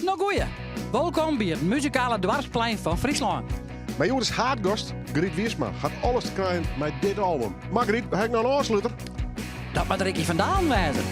no goeie. Wolkom by it muzikale doarpsplein fan Fryslân. Mei hjoed as haadgast Griet Wiersma hat alles te krijen mei dit album. Mar Griet, we ha ek noch in ôfsluter. Dat moat Ricky van Dalen wêze.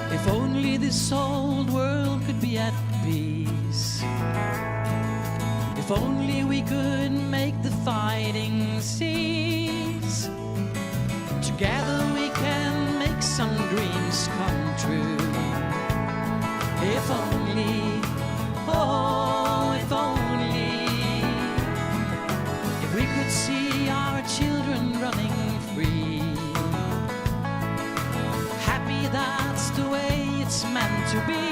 If only this old world could be at peace If only we could make the fighting cease Together we can make some dreams come true If only, oh, if only If we could see our children running free Happy that's the way it's meant to be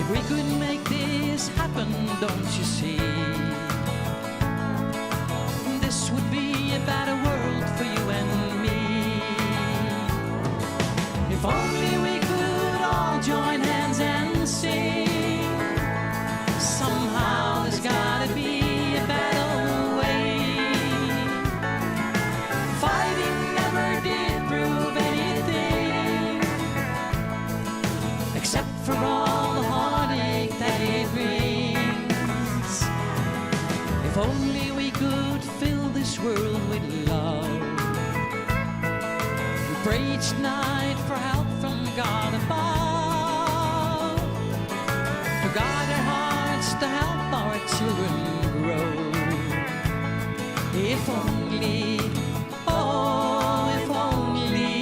If we could make this happen, don't you see This would be a better world for you and me If only we could all join hands and sing Somehow there's gotta be a better way Fighting never did prove anything Except for all the heartache that it brings If only we could fill this world with love And pray each night for help from God above To guide our hearts, to help our children grow If only, oh, if only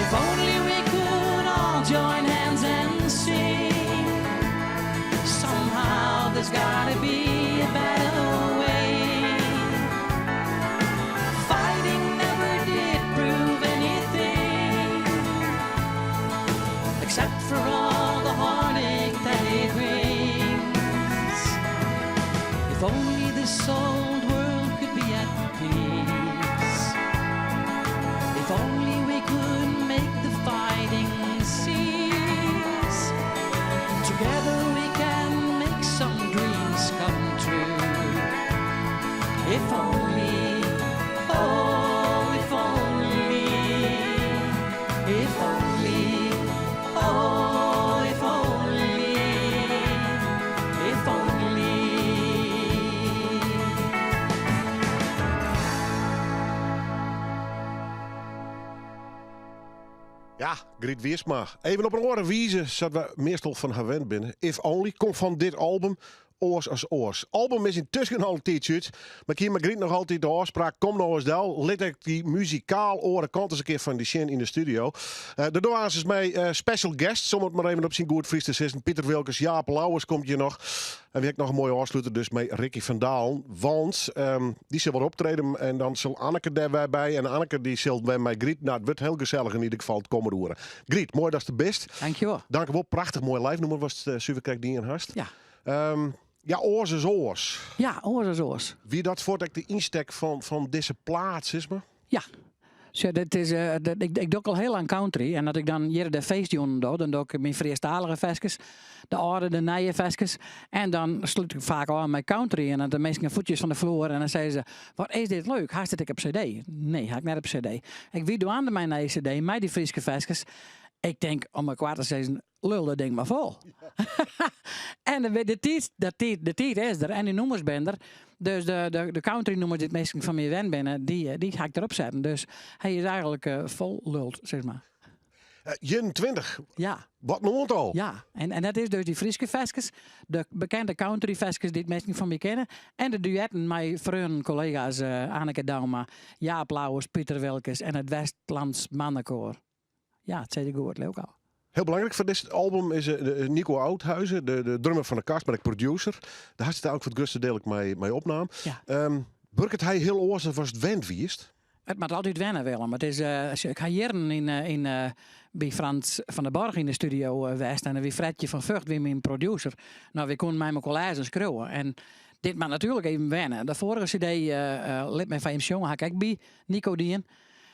If only we could all join hands and sing Somehow there's gotta be a better way Fighting never did prove anything Except for all the heartache that it brings If only this old world could be at peace If only we could make the fighting cease Together we can make some dreams come true If only, oh, if only If only, oh, if only If only Ja, Griet Wiersma. Even op in oare wize, sa't we meastal fan har wend binne. If Only komt fan dit album, Oars as Oars. Album is yntusken al in tiidsje út, mar ik hie mei Griet noch altyd de ôfspraak, kom no ris del, lit ek dy muzikaal oare kant ris in kear fan dy sjen yn de studio. Der doe aansens mei special guests, om it mar even op syn goed Frysk te sizzen, Piter Wilkens, Jaap Louwes komt hjir noch. En wy ha ek noch in moaie ôfsluter dus mei Ricky van Dalen, want dy sil wer optrede en dan sil Anneke dêr wer by en Anneke dy sil wer mei Griet, no it wurdt hiel gesellich yn ieder gefal it kommende oere. Griet, moai datst der bist. Dankjewol. Dankewol, prachtich moai live nûmer watst suver krekt dien hast. Ja. Ja, oars as oars. Ja, oars as oars. Wie dat fuort ek de ynstek fan dizze plaat, sis mar? Ja. Sjoch, dit is, dat, ik, ik doch al hiel lang country en as ik dan hjir de feestjûnen doch, dan doch ik myn Frysktalige ferskes, de âlde, de nije ferskes en dan slút ik faak ôf mei country en dan de minsken voetjes fan de floer en dan sizze se, wat is dit leuk, hast dit ek op cd? Nee, ha ik net op cd. Ik wie dwaande mei in nije cd, mei dy Fryske ferskes. Ik tink, om mar koart te sizzen, lul dat ding mar fol. En de tiid, dat tiid, de tiid is der en dy nûmers binne der. Dus de country nûmers dy't minsken fan my wend binne, dy ha ik derop setten. Dus hy is eigenlik fol luld, sis mar. 21. Ja. Wat in oantal. Ja, en dat is dus dy Fryske ferskes, de bekende country ferskes dy't minsken fan my kenne en de duetten mei freonen, kollega's Anneke Douma, Jaap Louwes, Piter Wilkens en it Westlands Mannenkoor. Ja, it sei dy goed, leau ik al. Heel belangrijk voor dit album is Nico Oudhuizen, de drummer van de Kast, mar ek producer. Dêr hast it ek foar it grutste diel mei opnaam. Ja. Wurket hy hiel oars as watst wend wiest? It moat altyd wenne, Willem. It is, ik ha jierren by Frans van der Borg yn de studio west en wie Fredje van Vught wie myn producer. No, wy koenen mei mekoar lêze en skriuwe. En dit moat natuerlik even wenne. De foarige CD, Lit my foar jim sjonge, ha ik ek by Nico dien.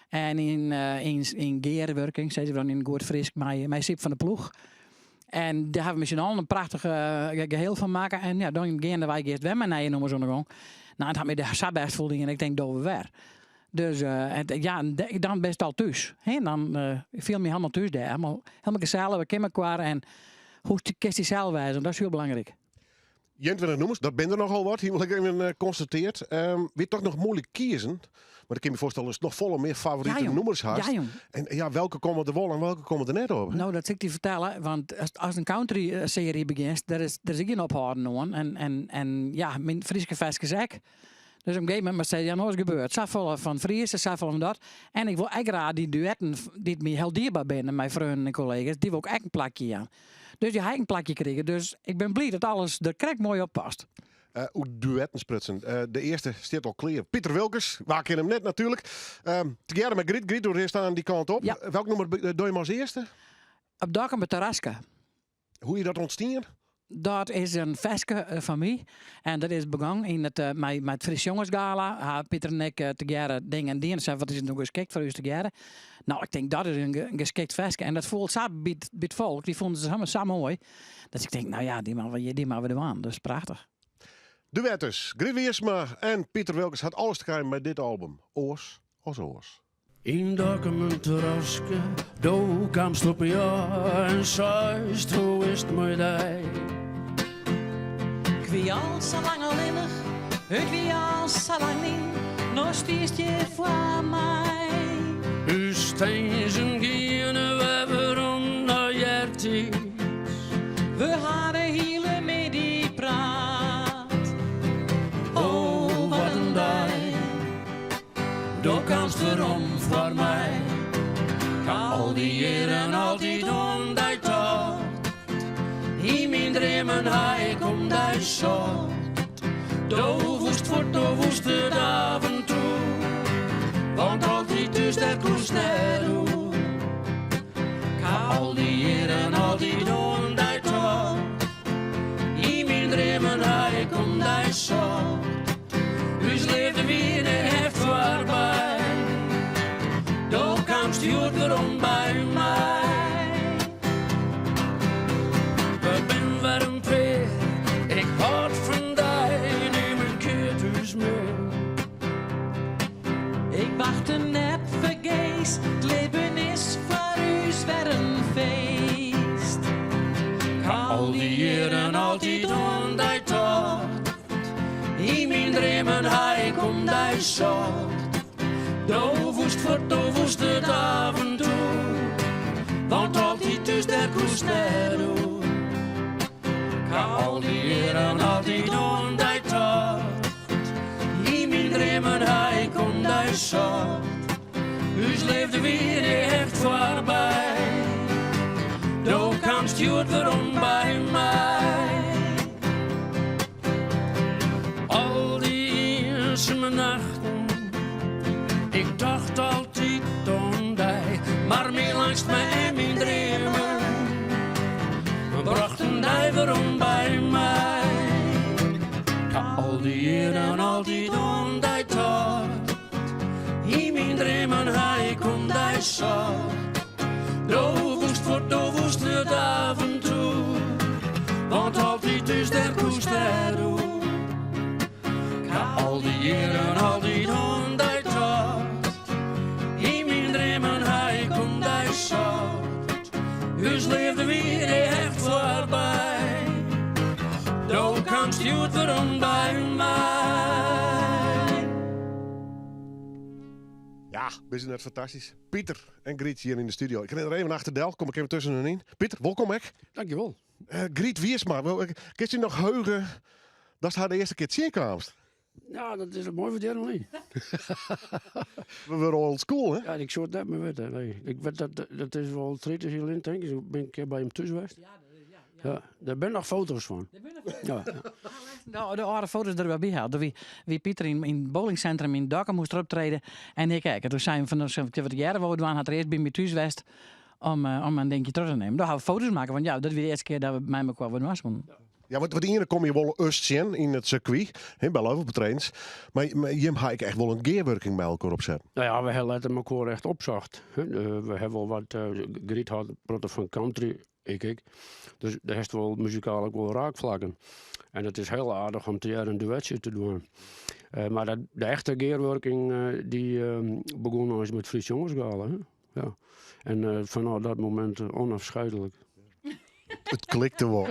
En yn gearwurking, sizze we dan yn goed Frysk, mei Syb van der Ploeg. En dêr hawwe we mei syn allen in prachtich geheel fan makke. En ja, dan geandewei giest wer mei nije nûmers oan de gong. No, it hat my dêr sa bêst foldien. Ik tink, dogge we wer. Dus ja, dan bist al thús. Hè? Dan fiel my hielendal thús dêr. Hielendal gesellich, we kenne mekoar en hoe kinst dysels wêze. Dat is hiel belangryk. 21 nûmers, dat binne der nochal wat, hie ik even konstatearre. Wie toch noch muoilik kiezen? Mar ik kin my foarstelle datst noch folle mear favorite Ja, jong. nûmers hast. Ja, jong. En ja, welke komme der wol en welke komme der net op? No, dat sil ik dy fertelle, want as in country-searje begjinst, dêr is ek gjin ophâlden oan. En ja, myn Fryske ferskes ek. Dus op in gegeven momint moatst sizze, ja, no is it gebeurd. Safolle fan Friese, safolle fan dat. En ik wol ek graach dy duetten dy't my hiel dierber binne mei freonen en kollega's, dy wol ik ek in plakje jaan. Dus dy ha ek in plakje krigen. Dus ik bin bliid dat alles der krekt moai op past. Oer duetten sprutsen. De earste stiet al klear. Piter Wilkens, wa kin him net natuerlik. Tegearre mei Griet. Griet, do rinst oan dy kant op. Ja. Welk nûmer doch jim as earste? Op Dokkumer Terraske. Hoe is dat ûntstien? Dat is in ferske fan my. En dat is begûn mei it Frysk Sjongersgala. Ha Piter en ik tegearre dingen dien. Sei, wat is it no geskikt foar ús tegearre? No, ik tink dat is in geskikt ferske. En dat foel sa by it folk. Dy fûnen it hielendal sa moai. Dat ik tink, no ja, dy moatte we dwaan. Dat is prachtich. Duet dus. Griet Wiersma en Piter Wilkens hat alles te krijen mei dit album. Oars as oars. Yn Dokkumer terraske, do kaamst op my ôf en seist, hoe is 't mei dy? Ik wie al sa lang allinnich, it wie al sa lang lyn, no stiest hjir foar my. Us tinzen giene wer werom nei eartiids. We ha de hiele middei praat. Oh, wat in dei. Do kaamst werom foar my. 'k Ha al dy jierren altyd oan dy tocht. Yn myn dreamen ha ik om dy socht. Do woest fuort, do woest it aventoer. Want altyd thús, dêr koest net oer. 'K Ha al dy jierren altyd oan dy tocht. Yn myn dreamen ha ik om dy socht. Us leafde wie de heft foarby. Do kaamst hjoed werom by my. We bin wer in pear, ik hâld fan dy, nim in kear thús mei. Ik wachte net fergees, it libben is foar ús wer in feest. 'K ha al dy jierren altyd oan dy tocht. Yn myn dreamen ha ik om dy socht. Do woest fuort, do woest it aventoer. Want altyd thús, dêr koest net oer. 'K ha al dy jierren altyd oan dy tocht. Yn myn dreamen ha ik om dy socht. Us leafde wie de echt foarby. Do kaamst hjoed werom by my. Al dy iensume nachten, ik tocht altyd oan dy. Mar myn langstme en myn dreamen brochten dy werom by my. 'K ha al dy jierren altyd oan dy tocht. Yn myn dreamen ha ik om dy socht. Do woest fuort, do woest it aventoer. Want altyd thús, dêr koest net oer. 'K ha al dy jierren altyd oan dy tocht. Yn myn dreamen ha ik om dy socht. Us leafde wie de echt foarby. Do kaamst hjoed werom by my. Ja, is it net fantastysk? Piter en Griet hjir yn de studio. Ik rin der even achter del, kom ik even tusken hun yn. Piter, wolkom ek. Dankjewol. Griet Wiersma, kinst dy noch heuge datst har de earste kear tsjinkaamst? Ja, dat is moai foar jierren. We wurde old school, hè? Ja, ik soe it net mear witte. Nee. Ik wit dat, dat is wol 30 jier lyn, tink ik. Ik bin in kear by him thús west. Ja, dêr binne noch foto's fan. Ja. De âlde foto's der wer by helle. Wie, wie Pieter yn yn it bowlingcentrum yn Dokkum moast er optrede en ik ek. En doe sei fan, wat hearre wol dwaan, hat er earst by my thús west om, om in dinkje troch te nimmen. Doe ha we foto's makke, want ja, dat wie de earste kear dat we mei mekoar wat dwaan soenen. Ja, want de iene kom je wol ris tsjin yn it sirkwy, hè, by live-optredens. Mar, mar jim ha ek echt wol in gearwurking mei elkoar opset. Nou ja, we ha letter mekoar echt opsocht. We ha wol wat, Griet hâldt in protte fan country, ik ek. Dus dêr hast wol muzikaal ek wol raakflakken. En it is hiel aardich om tegearre in duetsje te dwaan. Mar dat, de echte gearwurking dy begûn eins mei it Frysk Jongersgala. Hè? Ja. En fanôf dat momint onafscheidelijk. It klikte wol.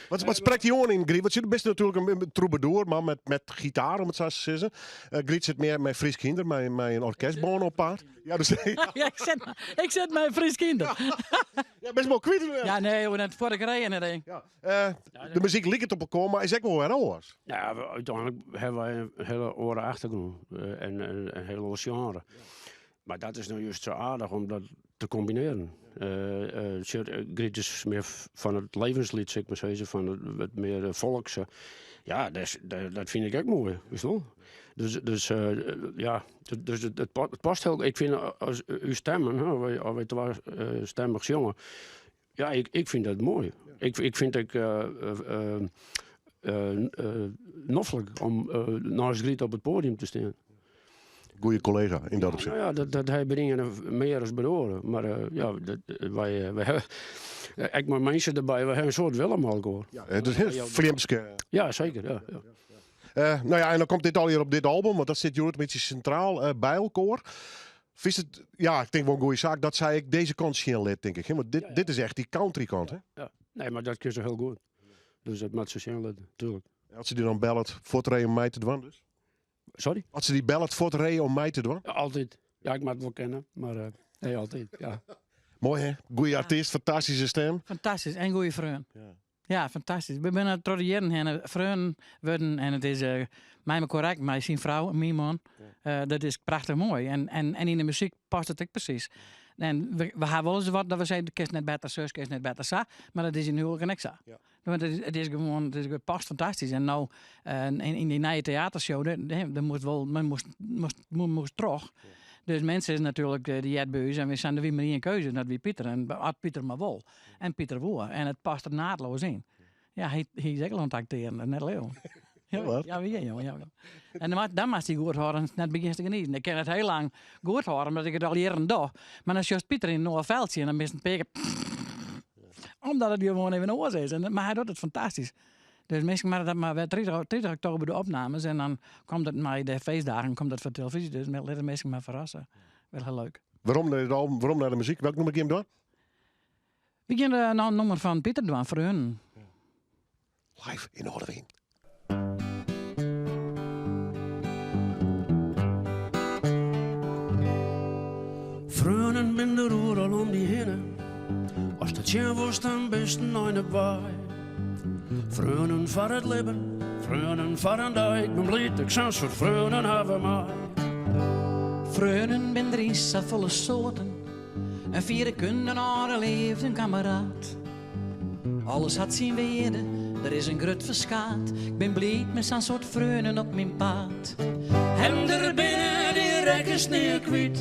Wat, wat sprekt dy oan yn Griet? Want do bist natuerlik in troubadour, mar met gitaar, om it sa te sizzen. Griet sit mear mei Frysk hynder, mei in orkestbân op paad. Ja, dus, ja, ik sit mei Frysk hynder. Ja, bist wol kwyt. Ja, nee, we net foar de greien en ding. Ja. De muzyk liket op elkoar, mar is ek wol wer oars. Ja, úteinlik ha wy in hiele oare achtergrûn en in hiel oar sjenre. Mar dat is no just sa aardich om dat te kombinearjen. Griet is mear fan it levensliet, sil ik mar sizze, fan it mear folkse. Ja, dat fyn ik ek moai, witst wol. Dus, dus ja, dus it past hiel. Ik fyn as ús stemmen, as wy twastemmich sjonge, ja, ik fyn dat moai. Ik fyn it ek noflik om neist Griet op it poadium te stean. Goeie kollega yn dat opsicht. Nou ja, dat ha by de iene mear as by de oare. Mar ja, wy hawwe ek mei minsken derby, wy hawwe in soad wille mei elkoar. Ja, it is hiel frjemdske. Ja, seker. Ja, ja. No ja, en dan komt dit allegear op dit album, want dat sit hjoed in bytsje sintraal by elkoar. Fynst it, ja, ik tink wol in goede saak dat sy ek dizze kant sjen lit, tink ik. Want dit, dit is echt dy country kant, hè? Ja, nee, mar dat kin se hiel goed. Dus dat moat se sjen litte, tuerlik. As se dy dan bellet, fuort ree om mei te dwaan dus? Sorry? As se dy bellet, fuort ree om mei te dwaan? Ja, altyd. Ja, ik moat it wol kenne, mar uh, nee, altyd, ja. Moai, hè? Goeie artyst, fantastyske stim. Fantastysk en goeie freon. Ja. Ja, fantastysk. We binne troch de jierren hinne freonen wurden en it is uh, mei mekoar ek, mei syn frou, myn man. Uh, dat is prachtich moai. En, en, en yn de muzyk past it ek presys. En we ha wolris wat dat we sizze, kinst net better sus, kinst net better sa. Mar dat is yn huwliken ek sa. Ja. Want it is gewoan, it past fantastysk. En no, uh, yn dy nije teatershow, dêr moast wol, men moast troch. Ja. Dus mensen is natuerlik dy heart by ús en we seinen der wie mar ien keuze, dat wie Pieter. En as Pieter mar wol. En Pieter woe. En it past der naadloos yn. Ja, hy, hy is ek al oan it aktearen, net leau. Ja, ja, wie, jonge, ja. En dan moatst dy goed hâlde, net begjinst te gnizen. Ik kin it hiel lang goed hâlde, omdat ik it al jierren doch. Mar dan sjochst Pieter yn in oar feltsje en dan bist in pear kear omdat it gewoan even oars is. En, mar hy docht it fantastysk. Dus minsken moatte dat mar wer 30, 30 oktober de opnames en dan komt it mei de feestdagen komt dat foar televyzje. Dus lit de minsken mar ferrasse. Wel hiel leuk. Werom nei it album, werom nei de muzyk. Welk nûmer gean we dwaan? We gean de no nûmer fan Pieter dwaan, Freonen. Live yn Noardewyn. Freonen binne der oeral om dy hinne. Ast it sjen wolst, dan bist in ein op wei. Freonen foar it libben, freonen foar in dei. Ik bin bliid dat ik sa'n soart freonen hawwe mei. Freonen binne der yn safolle soarten. In fiere kunde, in âlde leafde, in kammeraat. Alles hat syn wearde, der is in grut ferskaat. Ik bin bliid mei sa'n soart freonen op myn paad. En der binne dy rekkest nea kwyt,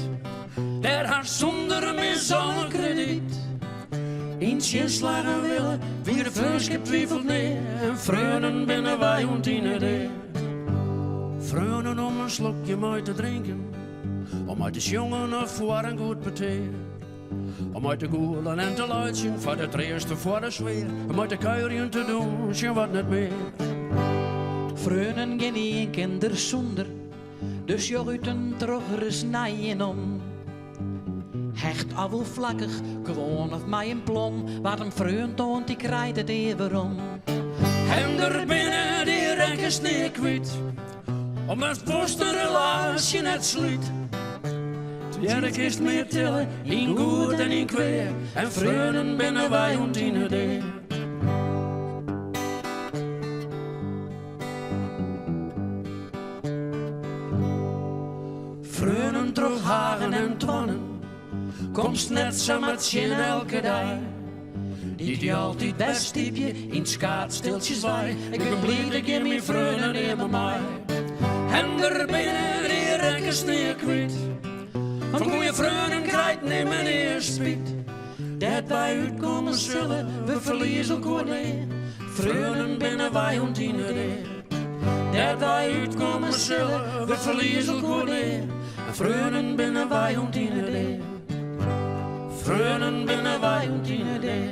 dêr hast sûnder mis al in kredyt. Yn tsjinslach en wille, wiere freonskip twifelt nea, en freonen binne wy oant yn 'e dea. Freonen om in slokje mei te drinken. Om mei te sjongen of foar in goed petear. Om mei te gûlen en te laitsjen, foar de treast of foar de sfear. Om mei te kuierjen, te dûnsjen, wat net mear. Freonen, gjinien kin der sûnder, dus sjoch út en troch ris nei jin om. Hecht of oerflakkich, gewoan of mei in plom, wa't in freon toant, dy krijt it ea werom. En der binne dy rekkest nea kwyt. Omdatst wolst de relaasje net slút. Tegearre kinst mear tille, yn goed en yn kwea. En freonen binne wy oant yn 'e dea. Komst net samar tsjin elke dei. Dy't dy altyd wer stypje yn 't skaad stiltsjes wei. Ik bin bliid ik gean myn freonen neame mei. En der binne dy rekkens nea kwyt. Fan goeie freonen krijt nimmen nea spyt. Dêr't wy útkomme sille, we ferlieze elkoar nea. Freonen binne wy oant yn 'e dea. Dêr't wy útkomme sille, we ferlieze elkoar nea. Freonen binne wy oant yn 'e dea. Freonen binne wy oant yn 'e dea.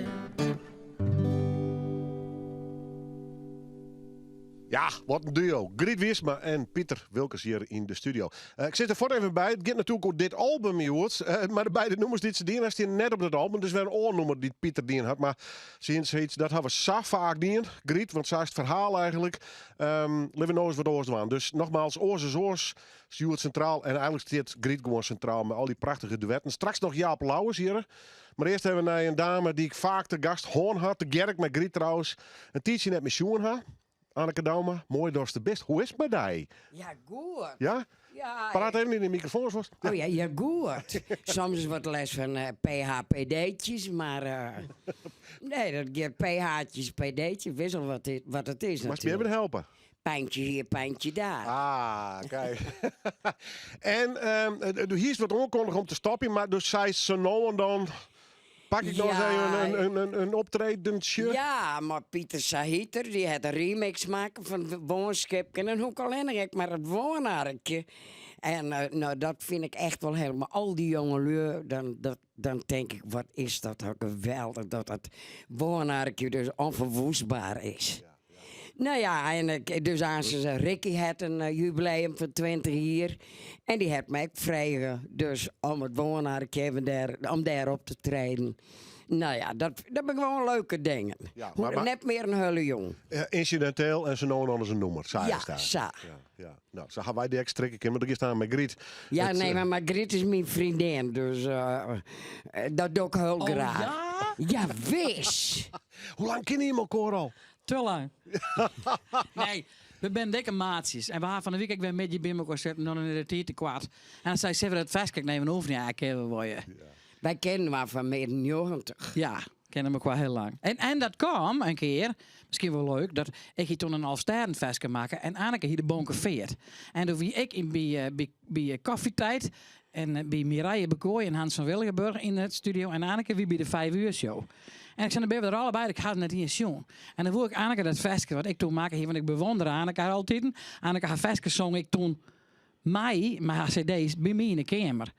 Ja, wat in duo. Griet Wiersma en Piter Wilkens hjir yn de studio. Eh, ik sis der fuort even by, it giet natuerlik oer dit album hjoed. Eh, mar de beide nûmers dy't se dien ha, stean net op dat album. Dus wer in oar nûmer dy't Piter dien hat. Mar se sei, dat ha we sa faak dien, Griet, want sa is it ferhaal eigentlik. Um, litte we no ris wat oars dwaan. Dus nogmaals, oars is oars. Hjoed sintraal en eigentlik stiet Griet gewoan sintraal mei al dy prachtige duetten. Straks noch Jaap Louwes hjir. Mar earst even nei in dame dy't ik faak te gast hân ha, tegearre mei Griet trouwens. In tiidsje net mear sjoen ha. Anneke Douma, moai datst der bist. Hoe is it mei dy? Ja, goed. Ja? Ja. Praat even yn de mikrofoan. Zoals... Oh ja, ja, goed. Soms wat lêst fan eh, PHPD'tjes, mar eh, nee, dat giet PH'tjes, PD'tjes, wissel wat, it- wat it is Moatst my even natuerlik. helpe? Pijntje hier, pijntje daar. Ah, kijk. En ehm, do hiest wat oankundige om te stopjen, mar do seist sa no en dan pak ik noch ris Ja. even in optredentsje. Ja, mar Pieter Sahiter dy hat in remix makke fan Woanskipke en dan hoech ik allinnich ek mar it woanarkje. En eh, no, dat fyn ik echt wol helemaal. Al dy jongelju, dan, dat, dan tink ik, wat is dat toch geweldich dat dat woanarkje dus onverwoestbaar is. No ja, en ik, dus aansens Ricky hat in eh, jubileum fan 20 jier. En dy hat my ek frege dus om it woanarkje even dêr, om dêr op te treden. No ja, dat, dat binne gewoan leuke dingen. Ja, Hoe- mar- net mear in hiele jûn. Ja, ynsidinteel en sa no en dan ris in nûmer, sa Ja, is dat. sa. Ja, ja. No, sa ha wy dy ek strikke kinnen, want do giest oan mei Griet. Ja, It, nee, eh, mar Margriet is myn freondin, dus eh, eh, dat doch ik hiel graach. ja? Ja, wis. Hoe lang kenne jim elkoar al? Te lang. Nee, we binne dikke maatsjes. En we ha fan de wike ek wer middei by elkoar sitten, dan yn de tiid te koart. En dan sei se, dat ferske ik even oefenje. Ja, kinne we wol, ja. Wy kenne inoar fan midden 90. Ja, kenne elkoar hiel lang. En dat kaam in kear, miskien wol leuk, dat ik hie toen in Alfstêdenferske makke en Anneke hie de Bonkeveart. En doe wie ik yn, by, eh, by, by eh, koffietijd en eh, by Mireille Bekooi en Hans van Willigenburg yn it studio en Anneke wie by de 5 uur show. En ik sei, dan binne we der allebei, ik ha it net iens sjoen. En dan woe ik Anneke dat ferske wat ik toen makke hie, want ik bewondere Anneke har altiten. Anneke har ferske song ik toen mei, mei har cd's by my yn de keamer.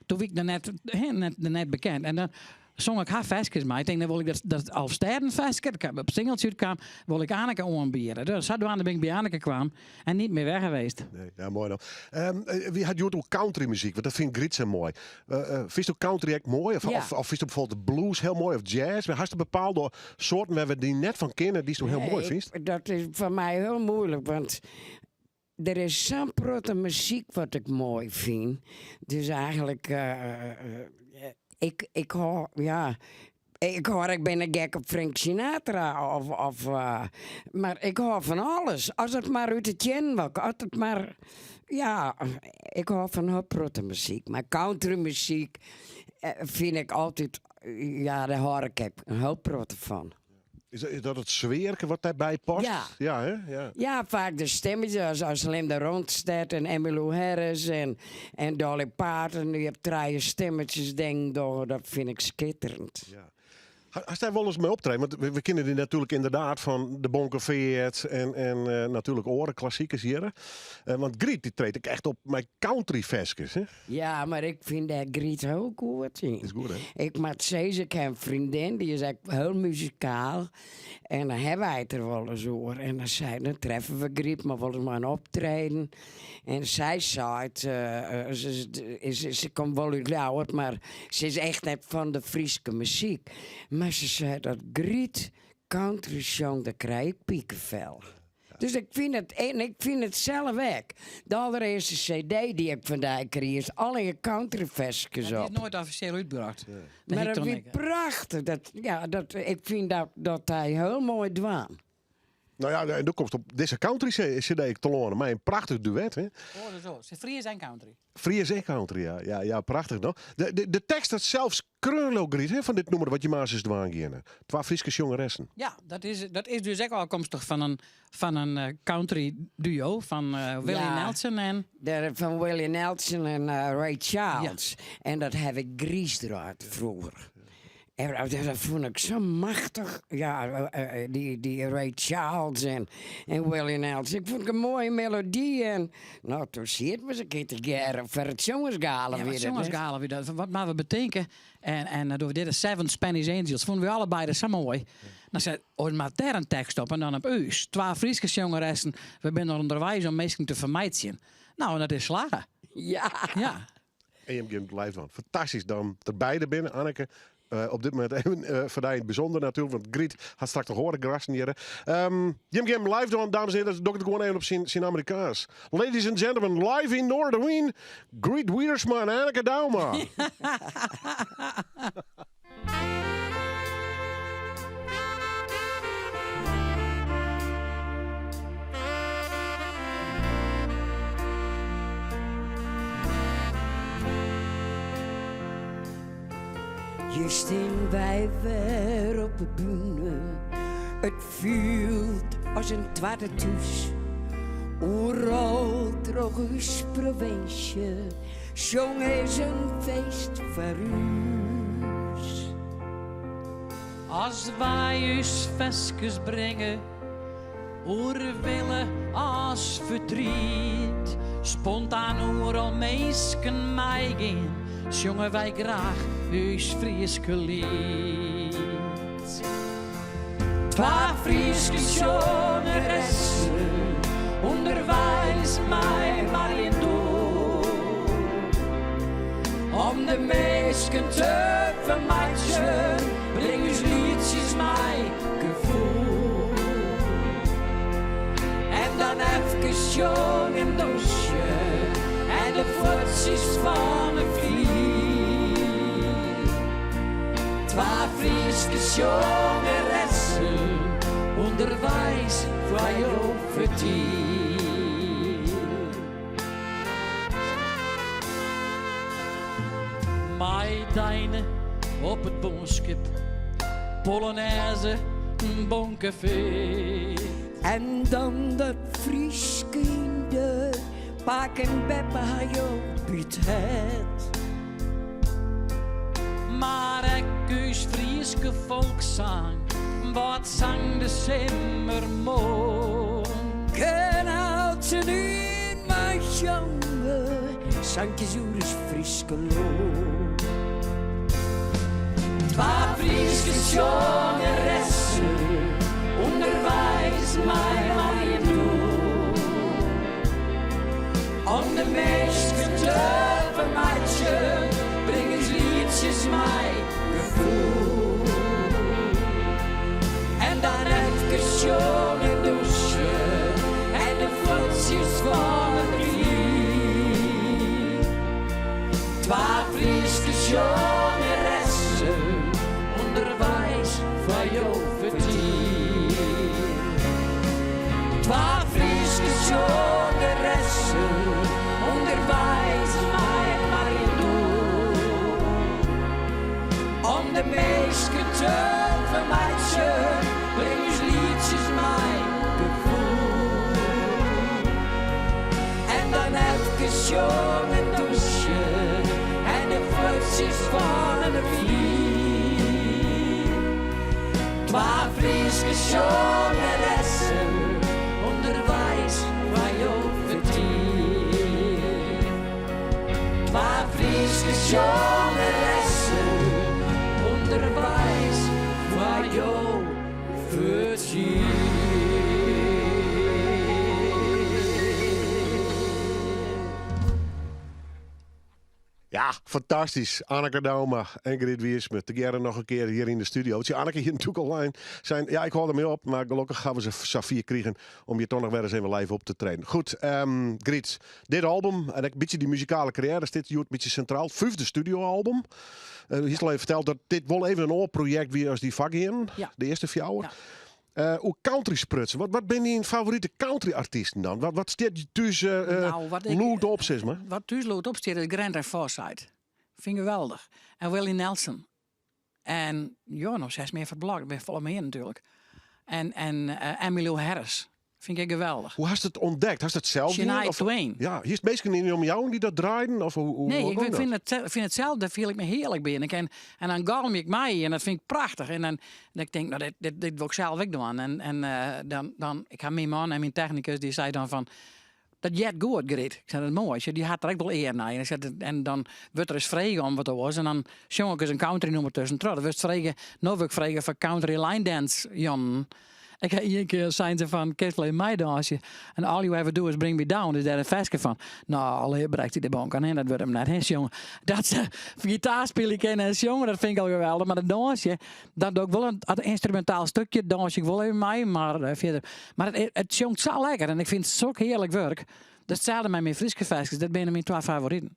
Toen wie ik noch net, hè, net, net bekend. En dan song ik har ferskes mei. Ik tink, dan wol ik dat, dat Alfstêdenferske, dat op singeltsje útkaam, wol ik Anneke oanbiede. Dus sadoende bin ik by Anneke kwam en niet mear weg geweest. Nee, ja, moai dan. Ehm, wy ha it hjoed oer countrymuzyk, want dat fynt Griet sa moai. Uh, uh, fynsto country ek moai? Of, Ja. of fynsto bijvoorbeeld de blues hiel moai of jazz? Mar hast bepaalde soarten wêr't we dy net fan kenne, dy'tsto hiel moai Nee, fynst? Dat is foar my hiel muoilik, want der is sa'n protte muzyk wat ik moai fyn. Dus eigentlik, eh, ik, ik hâld, ja, ik hâld, ik bin net gek op Frank Sinatra of, of eh, mar ik hâld fan alles. As it mar út de teannen wol, as it mar, ja, ik hâld fan hiel protte muzyk. Mar countrymuzyk eh, fyn ik altyd, ja, dêr hâld ik ek in hiel protte fan. Is dat it sfearke wat dêrby past? Ja. Ja, hè? Ja. Ja, faak de stimmetjes, as, as Linda Ronstadt en Emmylou Harris en, en Dolly Parton, dy op trije stimmetjes dingen dogge, dat fyn ik skitterend. Ja. Hast dêr wolris mei optreden? Want we kenne dy natuerlik ynderdaad fan de Bonkeveart en eh, natuerlik oare klassikers hjir. Eh, want Griet dy treedt ek echt op mei countryferskes, hè? Ja, mar ik fyn dêr Griet hiel goed yn. Is goed, hè? Ik moat sizze, ik ha in freondin, dy is ek hiel muzikaal. En dan ha wy it der wolris oer. En dan sei, dan treffe we Griet mar wolris mei in optreden. En sy seit, eh, eh, se, is, se komt wol út Ljouwert, mar se is echt net fan de Fryske muzyk. Mar se sei dat Griet country sjongt, dêr krij ik pikefel. Dus ik fyn it, en ik fyn it sels ek. De alderearste CD dy't ik fan dy krige is allegear countryferskes Dat op. is noait offisjeel útbrocht. Dat Mar hie dat toen wie ek. prachtich. Dat, ja, dat, ik fyn dat, dat hy hiel moai dwaan. No ja, en do komst op dizze country CD telâne mei in prachtich duet, hè? Oh, zo. Se Fries en country. Fries en country, ja. Ja, ja prachtich, no. De tekst hat sels skreaun, Griet, hè, fan dit nûmer wat jim aansens dwaan geane. Twa Fryske sjongeressen. Ja, dat is dus ek ôfkomstich fan in country duo fan Willie Nelson en... Fan Willie Nelson en Ray Charles. En dat ha ik griisdraaid froeger. En dat fûn ik sa machtich. Ja, dy Ray Charles en Willie Nelson. Ik fûn it in moaie melody. En no, doe sieten we in kear tegearre foar it Sjongersgala. Ja, it Sjongersgala wie dat. Wat moatte we betinke? En doe dit de Seven Spanish Angels. Fûnen we allebeide sa moai. Dan sei, oh, mar dêr in tekst op en dan op ús. Twa Fryske sjongeressen. We binne ûnderweis om minsken te fermeitsjen. No, en dat is slagge. Ja. En jim geane it live dwaan. Fantastysk dan der beide binne, Anneke. Op dit momint even foar dy yn it bysûnder natuerlik, want Griet hat straks noch oare gasten hjir. Jim geane live dwaan, dames en hearen. Dat doch ik it gewoan even op syn Amerikaans. Ladies and gentlemen, live yn Noardewyn, Griet Wiersma en Anneke Douma. Hjir stean wy wer op de bühne. It fielt as in twadde thús. Oeral troch ús provinsje sjonge is in feest foar ús. As wy ús ferskes bringe, oer wille as fertriet, spontaan oeral minsken meigean, sjonge wy graach ús Fryske liet. Twa Fryske sjongeressen, ûnderweis mei Mariendoel. Om de minsken te fermeitsjen, bring ús lietsjes mei gefoel. En dan efkes sjonge en dûnsje en de fuotsjes fan 'e flier. Twa Fryske sjongeressen ûnderweis foar jo fertier. Mei Deine op it boadskip, Polonaise, bonkefeet. En dan dat Fryske hynder, pake en beppe ha jo by 't hert. Mar ek ús Fryske folkssang, wat sang de simmermoarn. Kin eltsenien meisjonge, sankjes oer ús Fryske lân. Twa Fryske sjongeressen, ûnderweis mei Mariendoel. Om de minsken te fermeitsjen, bring ús lietsjes mei gefoel. En dan efkes sjonge en dûnsje en de fuotsjes fan 'e flier. Twa Fryske sjongeressen, ûnderweis foar jo fertier. Twa Fryske sjongeressen, ûnderweis mei Mariendoel. Om de minsken te fermeitsjen, bring ús lietsjes mei gefoel. En dan efkes sjonge en dûnsje en de fuotsjes fan 'e flier. Twa Fryske sjongeressen, ûnderweis foar jo fertier. Twa Fryske sjongeressen, ûnderweis foar jo fertier. Ja, fantastysk. Anneke Douma en Griet Wiersma tegearre noch in kear hjir yn de studio. Tsje, Anneke hjir natuerlik al lein sein, ja, ik hâld dermei op, mar gelokkich hawwe se safier krigen om hjir toch noch wer ris even live op te treden. Goed, Griet, dit album en ek in bytsje dy muzikale karriêre stiet hjoed in bytsje sintraal. Fyfde studioalbum. Uh, hiest al even ferteld dat dit wol even in oar projekt wie as dy foargeanden, de earste fjouwer. Oer country sprutsen, wat binne dyn favorite country-artysten dan? Wat stiet je thús Nou, wat ik- lûd op, sis mar? Wat thús lûd op stiet is Grant en Forsyth. Fyn ik geweldich. En Willie Nelson. En ja, noch sels mear foar it blok. Der binne folle mear natuerlik. En Emmylou Harris. Fyn ik geweldich. Hoe hast it ûntdekt? Hast it sels dien? Shania Of- Twain. Ja, hiest minsken yn dyn omjouwing dy't dat draaiden? Of hoe Nee, hoe ik gong dat? fyn it sels, dêr fiel ik my hearlik by. En dan galmje ik mei en dat fyn ik prachtich. En dan tink ik, no, dit wol ik sels ek dwaan. En dan, ik ha myn man en myn technikus, dy sei dan fan, dat heart goed, Griet. Ik sei, dat is moai. Dy hat der ek wol ear nei. En ik sei, en dan wurdt der ris frege om wat oars. En dan sjong ik ris in country nûmer tuskentroch. Dan wurdst frege, no wurd ik frege foar country line dance jûnen. Ik ha ien kear sein se fan, kinst wol even meidânsje? En All You Ever Do Is Bring Me Down is dêr in ferske fan. No, alle brekt dy de bonken hin, dat wurdt him net, hè, sjongen. Dat se gitaar spylje kinne en sjonge, dat fyn ik al geweldich. Mar dat dânsje, dat doch ik wol in ynstrumentaal stikje, dânsje ik wol even mei, mar fierder. Mar it sjongt sa lekker en ik fyn it sok hearlik wurk. Dat itselde mei myn Fryske ferskes, dat binne myn twa favoriten.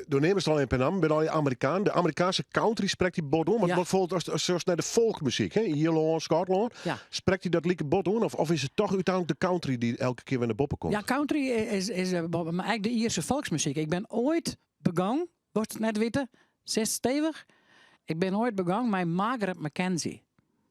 Do neamdest al in pear nammen, binne allegear Amerikanen. De Amerikaanske country sprekt dy bot oan. Wat bijvoorbeeld as sjochst nei de folkmuzyk, hè, Ierlân, Skotlân, sprekt dy dat like bot oan? Of is it toch úteinlik de country dy't elke kear wer nei boppe komt? Ja, country is mar ek de Ierske folksmuzyk. Ik bin oait begûn, wolst it net witte, sitst stevich? Ik bin oait begûn mei Margaret McKenzie.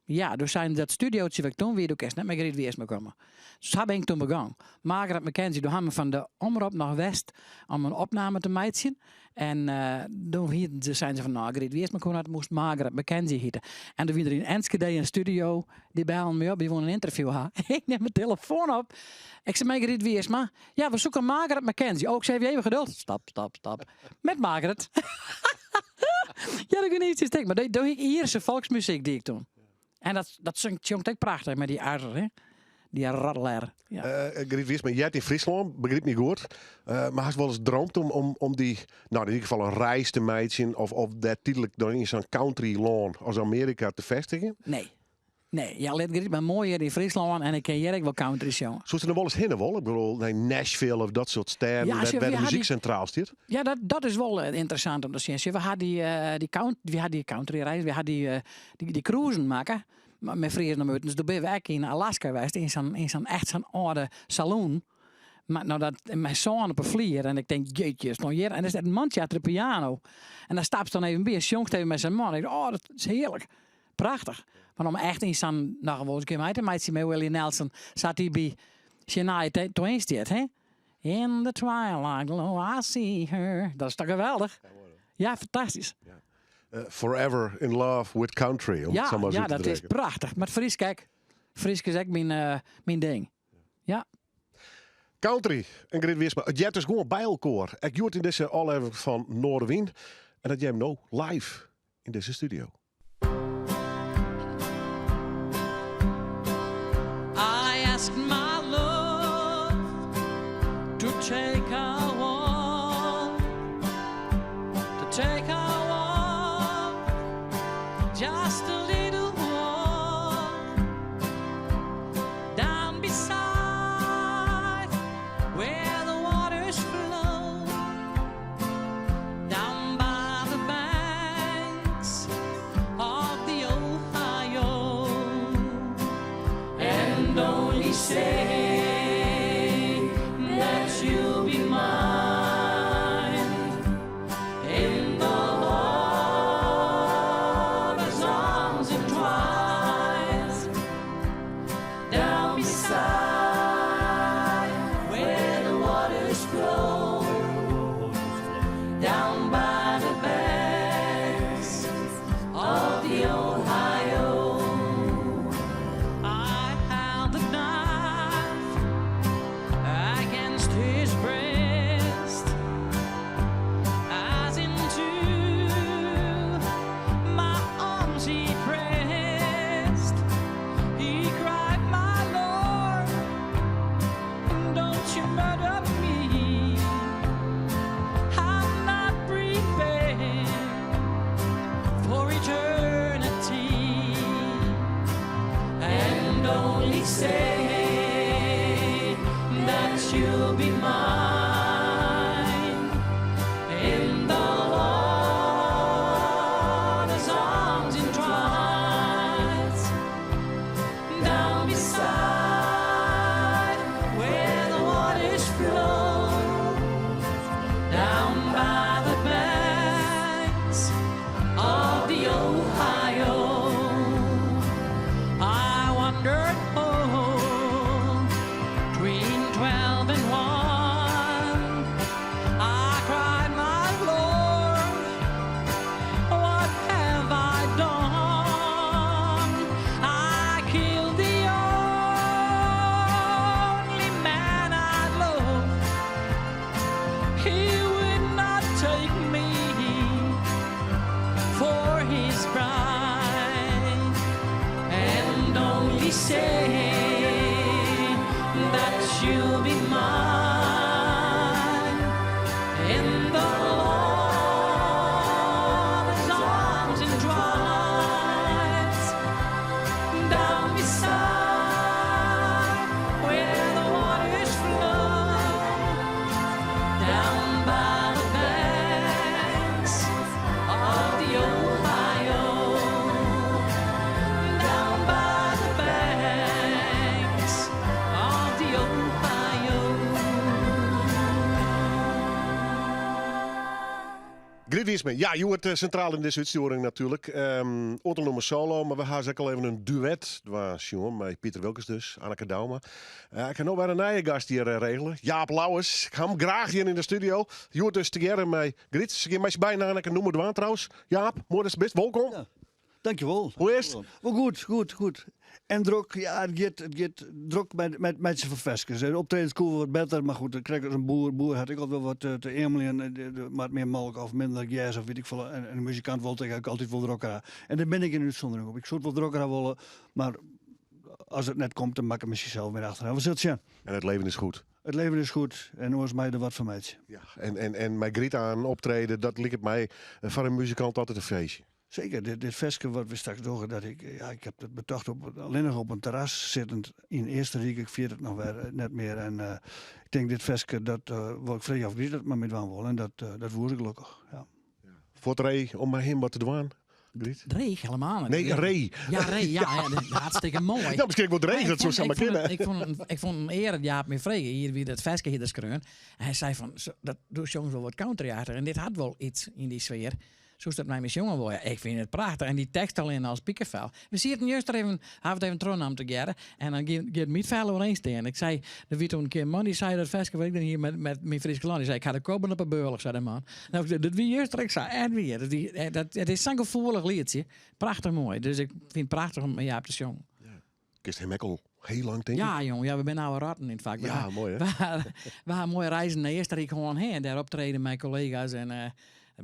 Ja, doe seinen dat studiootje wat ik toen wie, doe kinst net mei Griet Wiersma komme. Sa bin ik toen begûn. Margaret McKenzie, doe ha we fan de Omrop noch west om in opname te meitsjen. En doe hieten se, seinen se fan, nou, Griet Wiersma koe net, moast Margaret McKenzie hite. En doe wie der yn Enschede in studio, dy bellen my op, dy woene in ynterview ha. Ik nim de telefoan op. Ik sei, mei Griet Wiersma? Ja, we zoeken Margaret McKenzie. Oh, ik zei, even geduld. Stap, stap, stap. Met Margaret. Ja, dat gie iets stik. Mar doe hie ik Ierse folksmuzyk die ik toen. En dat sjongt ek prachtich mei dy R, hè? Dy ratteler. Ja. Griet Wiersma, heart yn Fryslân, begryp my goed. Mar hast wolris dreamd om dy, no, yn ieder gefal in reis te meitsjen of dêr tydlik dan yn sa'n countrylân as Amearika te fêstigjen? Nee. Nee, ja, lit Griet mar moai hjir yn Fryslân en ik kin hjir ek wol country sjonge. Soest der noch wolris hinne wolle? Ik bedoel, nei Nashville of dat soart stêden Ja, sjoch, wêr de we ha muzyk dy sintraal stiet? Ja, dat is wol ynteressant om te sjen. Sjoch, we ha dy, dy count-, we ha dy countryreis, we ha dy, dy cruisen makke mei Friezen om utens. Doe binne we ek yn Alaska west, yn sa'n, yn sa'n echt sa'n âlde saloon. Mar no dat, mei sân op 'e flier en ik tink, jeetje, is it no hjir? En der sit in mantsje achter de piano. En dan stapst dan even by en sjongst even mei sa'n man. Ik, oh, dat is hearlik. Prachtich. Mar om echt yn sa'n, noch wolris in kear mei te meitsjen mei Willie Nelson, sa't dy by Shania Twain stiet, hè? In the twilight glow I see her. Dat is toch geweldich? Ja, fantastysk. Forever in love with country, om it sa mar ris út te Ja, dat is drukken. prachtich. Mar it Frysk ek. Frysk is ek myn ding. Ja. Country en Griet Wiersma, it heart dus gewoan by elkoar. Ek hjoed yn dizze ôflevering fan Noardewyn. En dat hearre we no live yn dizze studio. I asked my love to take a walk, to take a walk, just a little walk down beside where the waters flow, down by the banks of the Ohio, and only say that you'll be mine in the lover's arms entwined, down beside where the waters flow, down by the banks of the Ohio. I held the knife against his breast as into my arms he pressed. He cried, my Lord, don't you murder me. I'm not prepared for eternity. And only say that you'll be mine in the Lord's arms entwined, down Baby, say that you'll be mine in the Lord's arms entwined, down beside where the waters flow, down by the banks of the Ohio, down by the banks of the Ohio. Griet Wiersma, ja, hjoed sintraal yn dizze útstjoering natuerlik. Um, oantal nûmers solo, mar we ha ek al even in duet dwaan sjoen mei Piter Wilkens dus, Anneke Douma. Uh, ik ha no wer in nije gast hjir uh, regele, Jaap Louwes. Ik ha him graach hjir yn de studio. Hjoed dus tegearre mei Griet. Se gean mei syn beiden Anneke nûmer dwaan trouwens. Jaap, moai datst der bist, wolkom. Ja. Dankjewol. Hoe is it? Wol goed, goed, goed. En drok, ja, it giet, it giet drok mei, mei, mei syn ferskes. De optredens koe wol wat better, mar goed, krekt as in boer. Boer hat ek altyd wol wat te, te eameljen. Moat mear molke of minder gers of weet ik folle. En, en de muzikant wol ek altyd wol drokker ha. En dêr bin ik in útsûndering op. Ik soe it wol drokker ha wolle, mar as it net komt, dan mak ik miskien sels mear achteraan. We sille sjen. En it leven is goed. It leven is goed en oars mei der wat fan meitsje. Ja, en, en, en mei Griet oan optrede, dat liket my foar in muzikant altyd in feestje. Seker, dit, dit ferske wat we straks dogge, dat ik, ja, ik ha dat betocht op, allinnich op in terras sittend yn Eastenryk, ik ferjit it noch wer eh, net mear. En uh, ik tink dit ferske, dat uh, wol ik freegje of Griet dat mei my dwaan wol. En dat, uh, dat woe se gelokkich. Ja. Fuort ree om mei him wat te dwaan? Griet? Dreech, helemaal net. Nee, ree. Ja, ree, ja, ja, hartstikke moai. Ja, miskien wol dreech, dat soe samar kinne. Ik fûn ik fûn in ear dat Jaap my frege, hjir wie dat ferske hie er skreaun. En hy sei fan, dat do sjongst wol wat country-achtich en dit hat wol iets yn dy sfear. Soest dat mei my sjonge wolle? Ik fyn it prachtich. En dy tekst allinne al spikefel. We sieten juster even, hawwe it even trochnaam tegearre. En dan giet myn fel oerein stean. Ik sei, der wie toen in kear in man dy sei dat ferske wat ik dan hie met, met myn Fryske lân. Dy sei, ik ha de kobben op 'e bealch, sei de man. Nou, dat wie juster ek sa. En wie. Dat, wie, dat, it is sa'n gefoelich lietsje. Prachtich moai. Dus ik fyn it prachtich om mei Jaap te sjongen. Kenst him ek al hiel lang, tink ik? Ja, jong. Ja, we binne oude rotten yn it fak. Ja, moai hè? We ha moaie reizen nei Eastenryk hân hè, en dêr optreden mei kollega's en uh,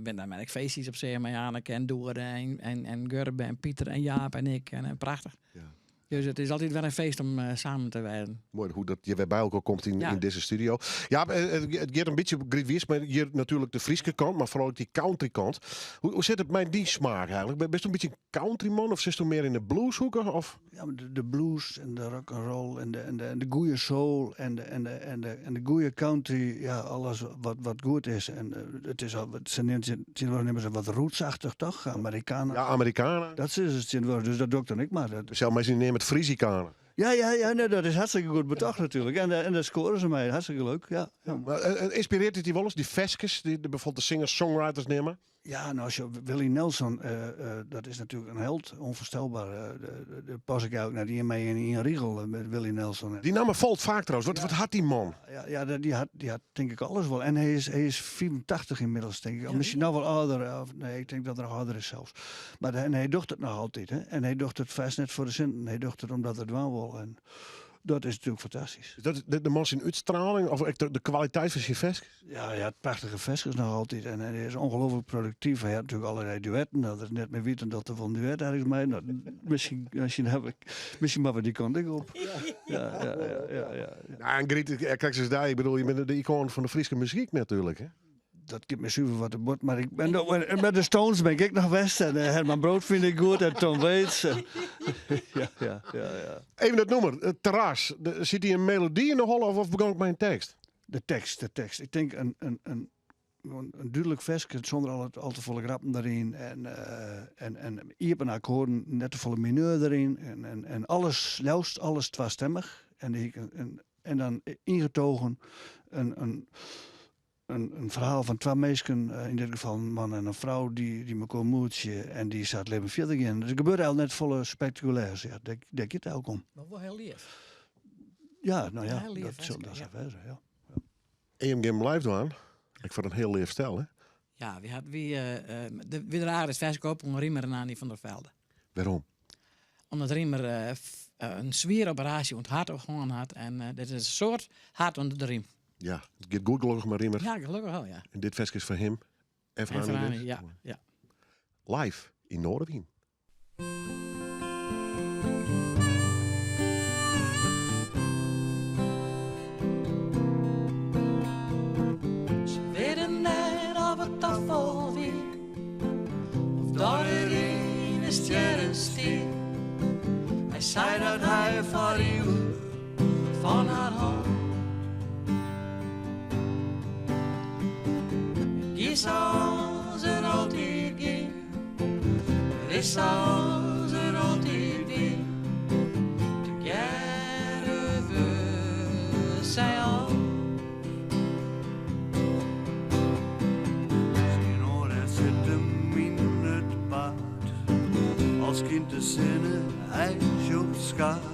bin daar mei ek feestjes op see mei Anneke en Doede en, en, en Gurbe en Pieter en Jaap en ik. En, prachtich. Ja. Dus it is altyd wer in feest om uh, samen te wêzen. Moai hoe dat je wer by elkoar komt yn, Ja. yn dizze studio. Ja, it giet in bytsje Griet Wiersma, hjir natuerlik de Fryske kant, mar foaral ek dy country kant. Hoe, hoe sit it mei dy smaak eigentlik? Bist in bytsje in countryman of sitsto mear yn de blueshoeke? Of? Ja, mar de, de blues en de rock and roll en de, en de, en de goede soul en de, en de, en de, en de goede country, ja, alles wat, wat goed is. En uh, it is al, se neamt tsjintwurdich neame se wat rootsachtig, toch? Americana. Ja, Americana. Dat sizze se tsjintwurdich, dus dat doch ik dan ek mar. Dat, Sels minsken neame it Frisicana. ja, ja, ja, nee, dat is hartstikke goed betocht natuerlik. En, en dêr skoare se mei, hartstikke leuk, ja. Ja, Mar, ynspirearret it dy wolris, dy ferskes, dy, de, byfoarbyld de singer-songwriters neame? Ja, no, as je Willie Nelson, dat is natuerlik in held, onvoorstelbaar. Dêr pas ik eigentlik net ien mei yn ien rigel met Willie Nelson. Dy namme falt faak trouwens. Wat, wat hat dy man? Ja, ja, dy hat, dy hat tink ik alles wol. En hy is, hy is 85 ynmiddels, tink ik. Of miskien noch wol âlder. Of, nee, ik tink dat er noch âlder is sels. Mar en hy docht it noch altyd. Hè? En hy docht it fêst net foar de sinten. Hy docht it omdat er dwaan wol. En dat is natuerlik fantastysk. Is dat de, de man syn útstraling of ek de, de kwaliteit fan syn ferskes? Ja, hy hat prachtige ferskes noch altyd. En hy is ongelooflik produktyf. Hy hat natuerlik allerlei duetten. Dat er net mear wit dat er wol in duet ergens mei. No, miskien, miskien, ha ik, miskien moatte we dy kant ek op. Ja, ja, ja, ja, ja. Ja, en Griet, krekt as dy, ik bedoel, je binne de ikoan fan de Fryske muzyk natuerlik. Hè? Dat giet my suver wat te bot. Mar ik bin mei de Stones bin ik ek noch west. En Herman Brood fyn ik goed. En Tom Waits. ja, ja, ja, ja. Even dat nûmer, it terras. De, sit dy in melody yn de holle of, of begûn it mei in tekst? De tekst, de tekst. Ik tink in, in, in, in dúdlik ferske sûnder al, it, al te folle grappen deryn. En, uh, en, en iepen akkoarden, net te folle mineur deryn. En, en, en alles, leafst alles twastemmich. En, die, en, en dan ingetogen in, in, in, in ferhaal fan twa minsken, yn dit gefal in man en in frou, dy't, dy't mekoar moetsje en dy't sa it libben fierder gean. Der gebeurt eigentlik net folle spektakulêrs. Ja, dêr, dêr giet it eigentlik om. Mar wol hiel leaf. Ja, no ja, Hiel leaf dat sil ferske, dat ja. sa wêze, ja. En jim gean live dwaan. Ek foar in hiel leaf stel, hè? Ja, wy hat wy, uh, de, wy drage it ferske op oan Riemer en Annie van der Velde. Wêrom? Omdat Riemer uh, in swiere operaasje oan it hert hân hat en uh, dit is in soad hert ûnder de riem. Ja, it giet goed gelokkich mei Riemer. Ja, gelokkich wol, ja. En dit ferske is foar him en foar En foar Annie Annie, dus. ja, ja. Live yn Noardewyn. stie. Hy sei dat hy foar ivich fan har hâldt. It gie sa as it altyd gie, it is sa as it altyd wie. Tegearre wurde sy âld. Syn oare sit him yn it paad. Al skynt de sinne, hy sjocht skaad.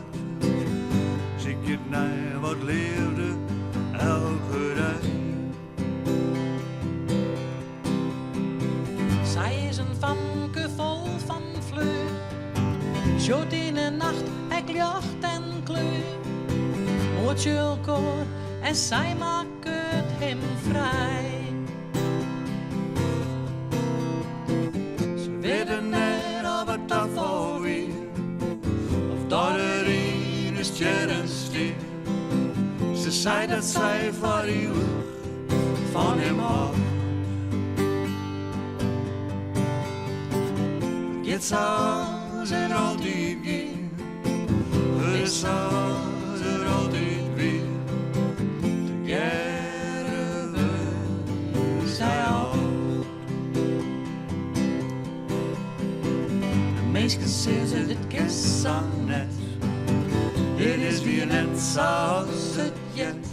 Siket nei wat leafde elke dei. Sy is in famke fol fan fleur. Sjocht yn 'e nacht ek ljocht en kleur. Moetsje elkoar en sy makket him frij. Se witte net of it tafal wie, of dat it yn de stjerren stie. Se sei dat sy foar ivich fan him hâldt. It giet sa as it altyd gie, it is sa as it altyd wie. Tegearre wurde sy âld. De minsken sizze dit kin sa net, dit is wier net sa as it heart.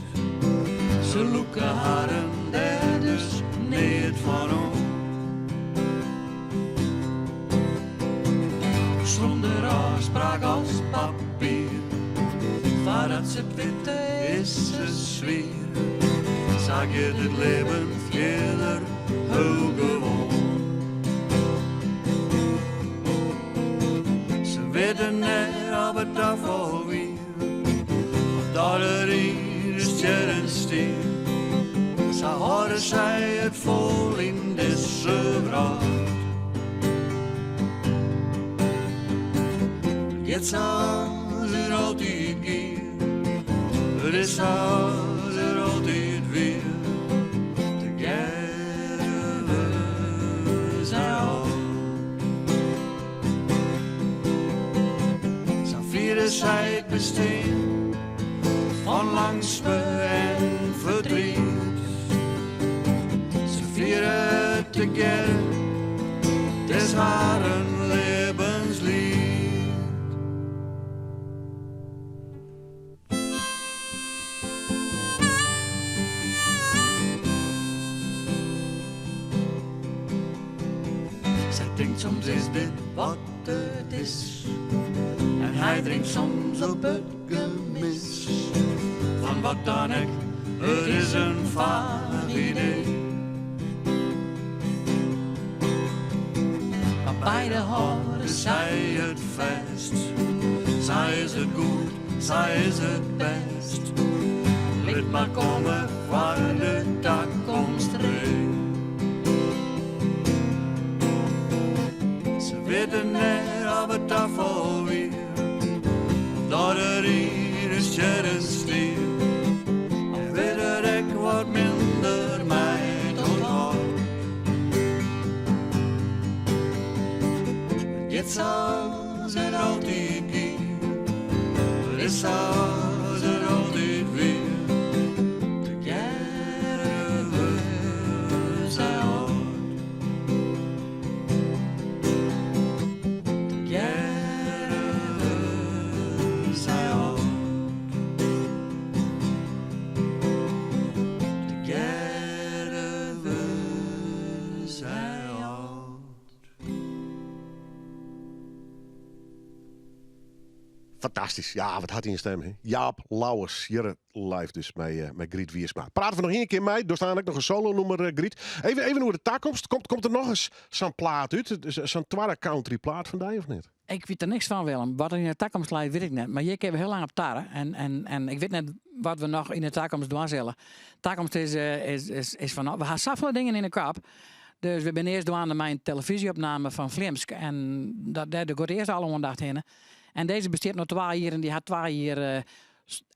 Se lûke harren dêr dus neat fan oan. Sûnder ôfspraak as papier, foardat se it witte is se swier. Sa giet it libben fierder, hiel gewoan. Se witte net of it tafal wie, of dat it yn de stjerren stie. Sa hâlde sy it fol yn dizze wrâld. It giet sa as it altyd gie, it is sa as it altyd wie. Tegearre wurde sy âld. Sa fiere sy it bestean fan langstme en fertriet. Se fiere it tegearre, it is harren libbensliet. Sy tinkt soms is dit wat it is en hy drinkt soms op it gemis fan wat dan ek, it is in faach idee. Mar beide hâlde sy it fêst, sa is it goed, sa is it bêst. Lit mar komme foar de takomst ree. Se witte net of it tafal wie, of dat it yn de stjerren stie. Al wurdt it ek wat minder mei it ûnthâld. It giet sa as it altyd gie, it is sa as it altyd wie. Tegearre wurde sy âld. Tegearre wurde sy âld. Tegearre wurde sy âld. Fantastysk. Ja, wat hat hy in stim, hè? Jaap Louwes, hjir live dus mei Griet Wiersma. Prate we noch ien kear mei. Do staan ek noch in solo-nûmer, Griet. Even oer de takomst. Komt der noch ris sa'n plaat út? Sa'n twadde country plaat fan dy of net? Ik wit der niks fan, Willem. Wat der yn de takomst leit, wit ik net. Mar hjir kinne we hiel lang op tarre. En ik wit net wat we noch yn de takomst dwaan sille. Takomst is fan, we ha safolle dingen yn de kop. Dus we binne earst dwaande mei in telefyzjeopname fan Flimsk. En dêr giet earst alle oandacht hinne. En dizze bestiet no twa jier en dy hat twa jier,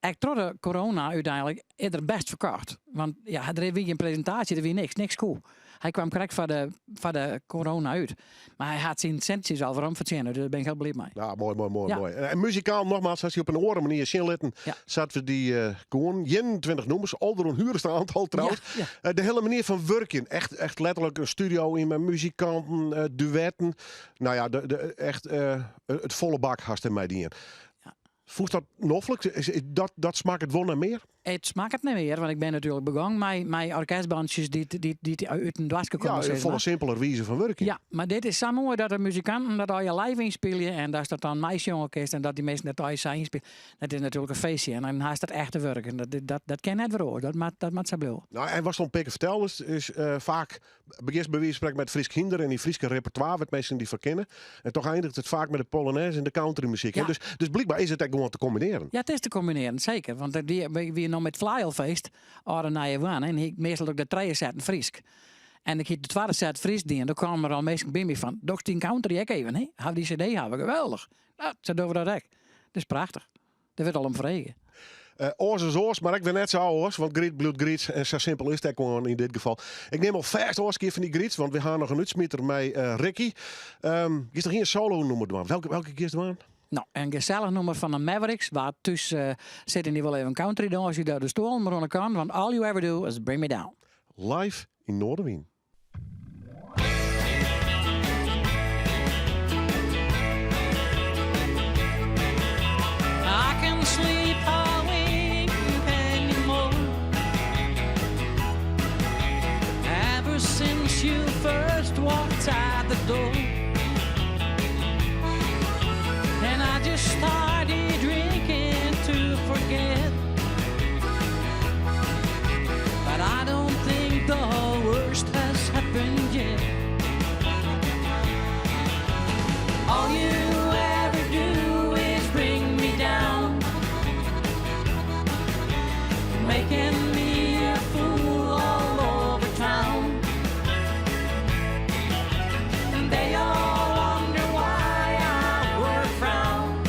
ek troch de corona úteinlik, is er bêst ferkocht. Want ja, der wie gjin presintaasje, der wie niks, niks koe. Hy kwam krekt foar de, foar de corona út. Mar hy hat syn sintsjes al werom fertsjinne, dus dêr bin ik hiel bliid mei. Ja, moai, moai, moai. Ja. moai. En muzikaal, nogmaals, hast dy op in oare manier sjen litten. Ja. Sa't we dy eh koenen. 21 nûmers, alderûnhuerichste oantal trouwens. Ja, Eh, de hiele manier fan wurkjen. Echt, echt letterlik in studio yn mei muzikanten, eh, duetten. No ja, de, de, echt eh, it folle bak hast dermei dien. Ja. Fûnst dat noflik? Is, is, dat, dat smakket wol nei mear? It smakket nei mear, want ik bin natuerlik begûn mei, mei orkestbandsjes dy't, dy't, dy't út in doaske komme. Ja, sis in folle mar. simpeler wize fan wurkjen. Ja, mar dit is sa moai dat de muzikanten dat allegear live ynspylje en datst dat dan meisjonge kinst en dat dy minsken dat allegear sa ynspylje. Dat is natuerlik in feestje en dan hast it echte wurk en dat, dat, dat kin net wer oars. Dat moat, dat moat sa bliuwe. No, en watst al in pear kear ferteldest, is eh, faak begjinst by wize fan sprekken mei it Frysk hynder en dy Fryske repertoire wat minsken dy foar kinne. En toch eindiget it faak mei de polonaise en de countrymuzyk. Ja. Dus, dus blykber is it ek gewoan te kombinearjen. Ja, it is te kombinearjen, seker. Want it wie, wy wiene no mei it Flaeijelfeest, âlde nije Boarne, en hie ik meastal ek de trije setten Frysk. En ik hie de twadde set Frysk dien, doe kamen der al minsken by my fan, dochst dyn country ek even, hè? Haw dy CD hawwe, geweldich. No, sa dogge we dat ek. Dat is prachtich. Dêr wurdt al om frege. Eh, oars is oars, mar ek wer net sa oars, want Gryt bliuwt Gryt en sa simpel is it ek gewoan yn dit gefal. Ik nim alfêst ôfskie fan dy Gryt, want we ha noch in útsmiter mei eh, Ricky. Um, giest noch ien solo nûmer dwaan? Welke, welke giest dwaan? No, in gesellich nûmer fan de Mavericks. Wa't thús eh, sit en dy wol even country dânsje, de stoel mar oan de kant, want all you ever do is bring me down. Live yn Noardewyn. I can sleep a wink anymore. Ever since you first walked out the door, and I just started drinking to forget. But I don't think the worst has happened yet. All you ever do is bring me down, making me a fool all over town. And they all wonder why I wear a frown.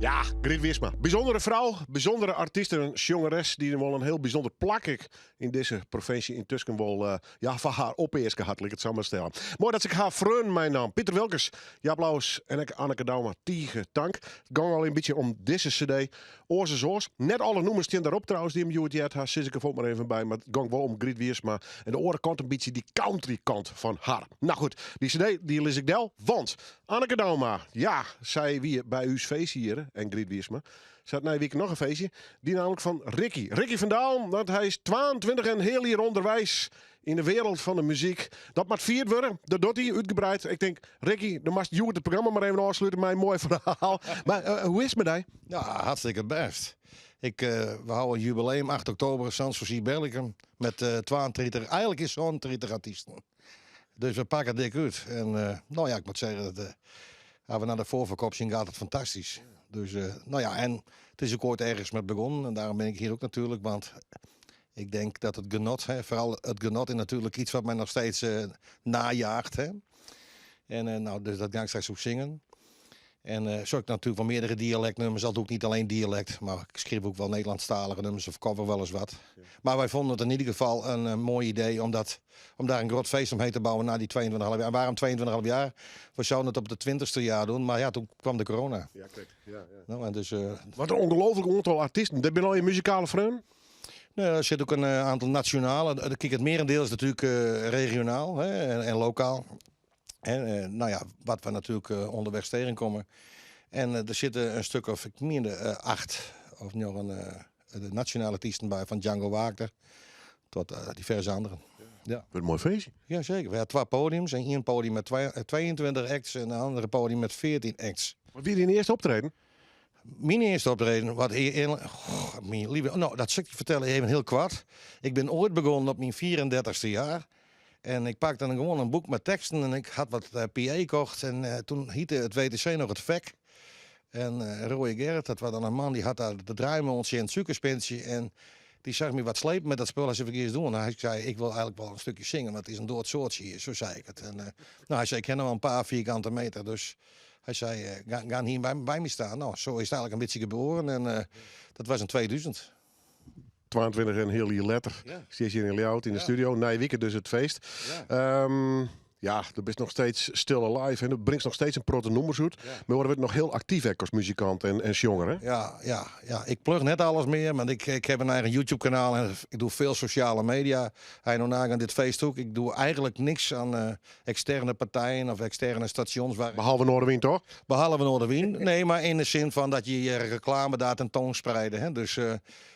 Ja, Griet Wiersma. Bysûndere frou, bysûndere artyst en sjongeres dy't wol in hiel bysûnder plak ek yn dizze provinsje yntusken wol eh, ja, foar har opeaske hat, lit ik it sa mar stelle. Moai dat se har freon meinaam. Piter Wilkens, Jaap Louwes en ek Anneke Douma, tige tank. It gong al in bytsje om dizze CD. Oars as oars. Net alle nûmers stean derop trouwens dy't jim hjoed heard ha, sis ik der fuort mar even by. Mar it gong wol om Griet Wiersma en de oare kant in bytsje dy country kant fan har. Nou goed, dy CD dy lis ik del, want Anneke Douma, ja, sy wie by ús feestje hjir en Griet Wiersma. Se hat nije wike noch in feestje, dy nammentlik fan Ricky. Ricky van Dalen, want hy is 22 en heal jier ûnderweis yn de wereld fan de muzyk. Dat moat fierd wurde, dat docht hy útgebreid. Ik tink, Ricky, do moatst hjoed it programma mar even ôfslute mei in moai ferhaal. Mar eh, hoe is it mei dy? Ja, hartstikke bêst. Ik, eh, we hâlde in jubileum 8 oktober, Sans Souci Berlicum, met eh 32, eigenlijk is 37 artiesten. Dus we pakke dik út. En eh, nou ja, ik moet zeggen, dat, eh, als we naar de voorverkoop zien, gaat het fantastisch. Dus eh, nou ja, en het is ook ooit ergens met begonnen. En daarom ben ik hier ook natuurlijk, want ik denk dat het genot, hè, vooral het genot is natuurlijk iets wat mij nog steeds eh, najaagt. Hè. En eh, nou, dus dat ga ik straks ook zingen. En eh, zo heb ik natuurlijk wel meerdere dialectnummers. Al doe ik niet alleen dialect, maar ik schrijf ook wel Nederlandstalige nummers of cover wel eens wat. Maar wij vonden het in ieder geval een, eh, mooi idee om, dat, om daar een groot feest omheen te bouwen na die 22,5 jaar. En waarom 22,5 jaar? We zouden het op de 20ste jaar doen, maar ja, toen kwam de corona. Ja, kijk. Ja, ja. Nou, en dus, eh, Wat in ongelooflik oantal artysten. Dit binne al je muzikale freonen? Nee, er zit ook een aantal nationale. Kijk, het merendeel is natuurlijk regionaal hè, en lokaal. En eh, nou ja, wat we natuurlijk onderweg tegenkomen. En er zitten een stuk of, ik meende, acht of nog een, de nationale artiesten bij, van Django Wagner tot diverse anderen. Ja. Wat een mooi feestje. Ja, zeker. We hadden twee podiums. En één podium met 22 acts en een andere podium met 14 acts. Wat wie dyn earste optreden? Mijn eerste optreden, wat hier in, goh, mijn lieve, nou, dat zal ik je vertellen even heel kort. Ik ben ooit begonnen op mijn 34ste jaar. En ik pakte dan gewoon een boek met teksten en ik had wat PA gekocht. En toen heette het WTC nog het VEC. En Roy Gerrit, dat was dan een man, die had daar de draaimontje en het suikerspintje. En die zag me wat slepen met dat spul als ik eerst doen. En hij zei, ik wil eigenlijk wel een stukje zingen, want het is een dood soortje hier. Zo zei ik het. En nou, hij zei, ik ken nog wel een paar vierkante meter, dus hij zei, ga hier bij me staan. Nou, zo is het eigenlijk een beetje geboren en dat was in 2000. 22 en heal jier letter. Ja. Zit hier in Ljouwert in de Ja. studio. Nije wike dus it feest. Ja. Ja, do bist noch steeds still alive en do bringst noch steeds in protte nûmers út. Ja. Mar do wurdst noch hiel aktyf ek as muzikant en sjonger, hè? Ja. Ik plug net alles meer, want ik heb een eigen YouTube-kanaal en ik doe veel sociale media. Hij nog aan dit feest ook. Ik doe eigenlijk niks aan externe partijen of externe stations. Waar... Behalve Noardewyn, toch? Behalve Noardewyn. Nee, maar in de zin van dat je je reclame daar tentoonspreiden. Hè? Dus,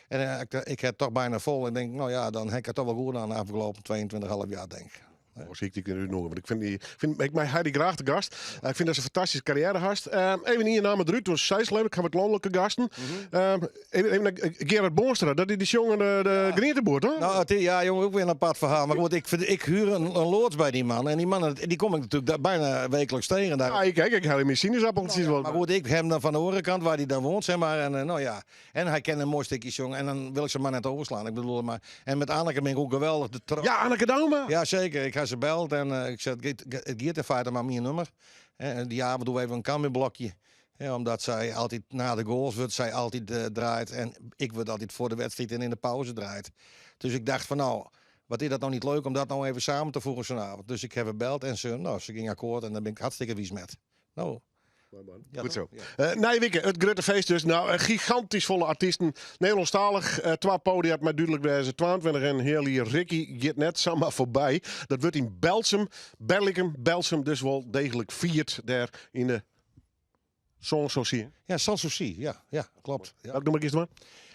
en ik heb toch bijna vol en denk, nou ja, dan heb ik het toch wel goed aan de afgelopen 22,5 jaar, denk ik. Oh, zie ik die nu nog, want ik vind die, vind, ik mij Heidi graag te gast. Ik vind dat ze een fantastische carrière hast. Even hier naam het Ruud, was zij ik ga met landelijke gasten. Even naar Gerard Boonstra, dat is die jongen de groenteboer, toch? Nou, het is, ja, jongen, ook weer een apart verhaal. Maar goed, ik huur een loods bij die man. En die man, die kom ik natuurlijk daar bijna wekelijks tegen. Daar. Ja, kijk, ik haal hem in sinaasappeltjes Nou ja, wel. maar goed, ik hem dan van de andere kant waar hij dan woont, zeg maar. En, nou ja, en hij kent een mooi stukje jongen. En dan wil ik zijn man net overslaan. Ik bedoel, maar. En met Anneke ben ik ook geweldig. De Ja, Anneke Douma. Ja, zeker. Ik ga ze beld en ik zeg, het gaat in feite maar mijn nummer. Hè, en die avond doen we even een cambuurblokje. Ja, omdat zij altijd na de goals wordt, zij altijd draait. En ik word altijd voor de wedstrijd en in de pauze draait. Dus ik dacht van nou, wat is dat nou niet leuk om dat nou even samen te voegen zo'n avond. Dus ik heb gebeld en ze ging akkoord en daar ben ik hartstikke wies met. Nou. Ja, Goed toch? zo. Ja. Nije wike, it grutte feest dus. Nou, een gigantysk folle artysten. Nederlânsktalich, twa podia, mar dúdlik wêze. 22 en heal jier Ricky giet net samar foarby. Dat wurdt yn Berltsum, Berlicum, Berltsum dus wol deeglik fierd dêr yn de Sanssouci. Ja, Sanssouci, ja, ja, klopt. Ja. Welk nûmer kiest mar?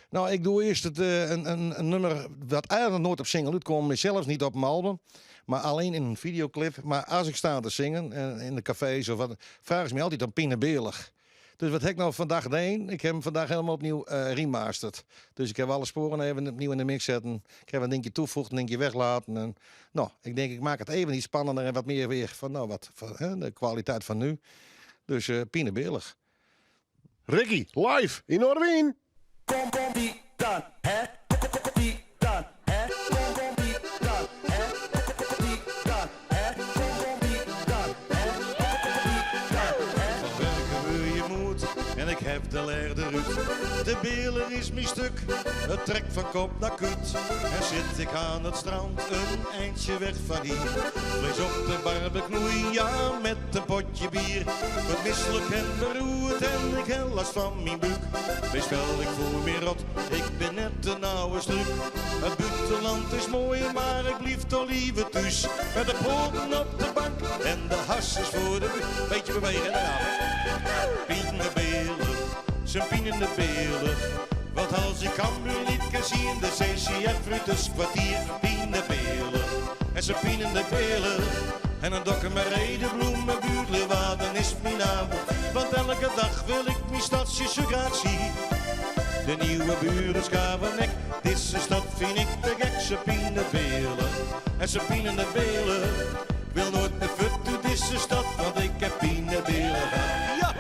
Nou, ik doe eerst het, een nummer dat eigenlijk nooit op single uitkomt, is zelfs niet op mijn album, maar alleen in een videoclip. Maar als ik sta te zingen, in de cafés of wat, vragen ze me altijd om Pinebeelig. Dus wat heb ik nou vandaag gedaan? Ik heb hem vandaag helemaal opnieuw remastered. Dus ik heb alle sporen even opnieuw in de mix zetten. Ik heb een dingetje toegevoegd, een dingetje weglaten. En, nou, ik denk, ik maak het even iets spannender en wat meer weer van, nou, wat, van, hè, de kwaliteit van nu. Dus Pinebeelig. Ricky, live in Noardewyn. Kom, kom, die dan, hè? Kom, kom, die dan, hè? Kom, kom, die dan, hè? Kom, kom, die dan, hè? Kom, kom, die dan, hè? Kom, kom, die dan, hè? Van werken wil je moet en ik heb heb de leer eruit. De beler is mijn stuk, het trekt van kop naar kut. En zit ik aan het strand, een eindje weg van hier. Vlees op de barbecue, ja, met een potje bier. Word misselijk en beroerd en ik heb last van mijn buik. Wees wel, ik voel me rot, ik ben net een oude stuk. Het buitenland is mooi, maar ik blief toch liever thuis. Met de poten op de bank en de hassers voor de buurt. Beetje bewegen, daar gaan we. Pienenbelen, zijn pienende belen. Want als ik Cambuur niet kan zien, de CCF Brutus kwartier. Pienenbelen, en zijn pienende belen. En dan dokken mijn redenbloemen, buurt is mijn naam. Want elke dag wil ik mijn stadje zo graag zien. De nieuwe buren schaven deze stad vind ik te gek. Ze pienenbelen, en ze pienende belen. Ik wil nooit meer fut uit deze stad, want ik heb pienenbelen gehad. Ja!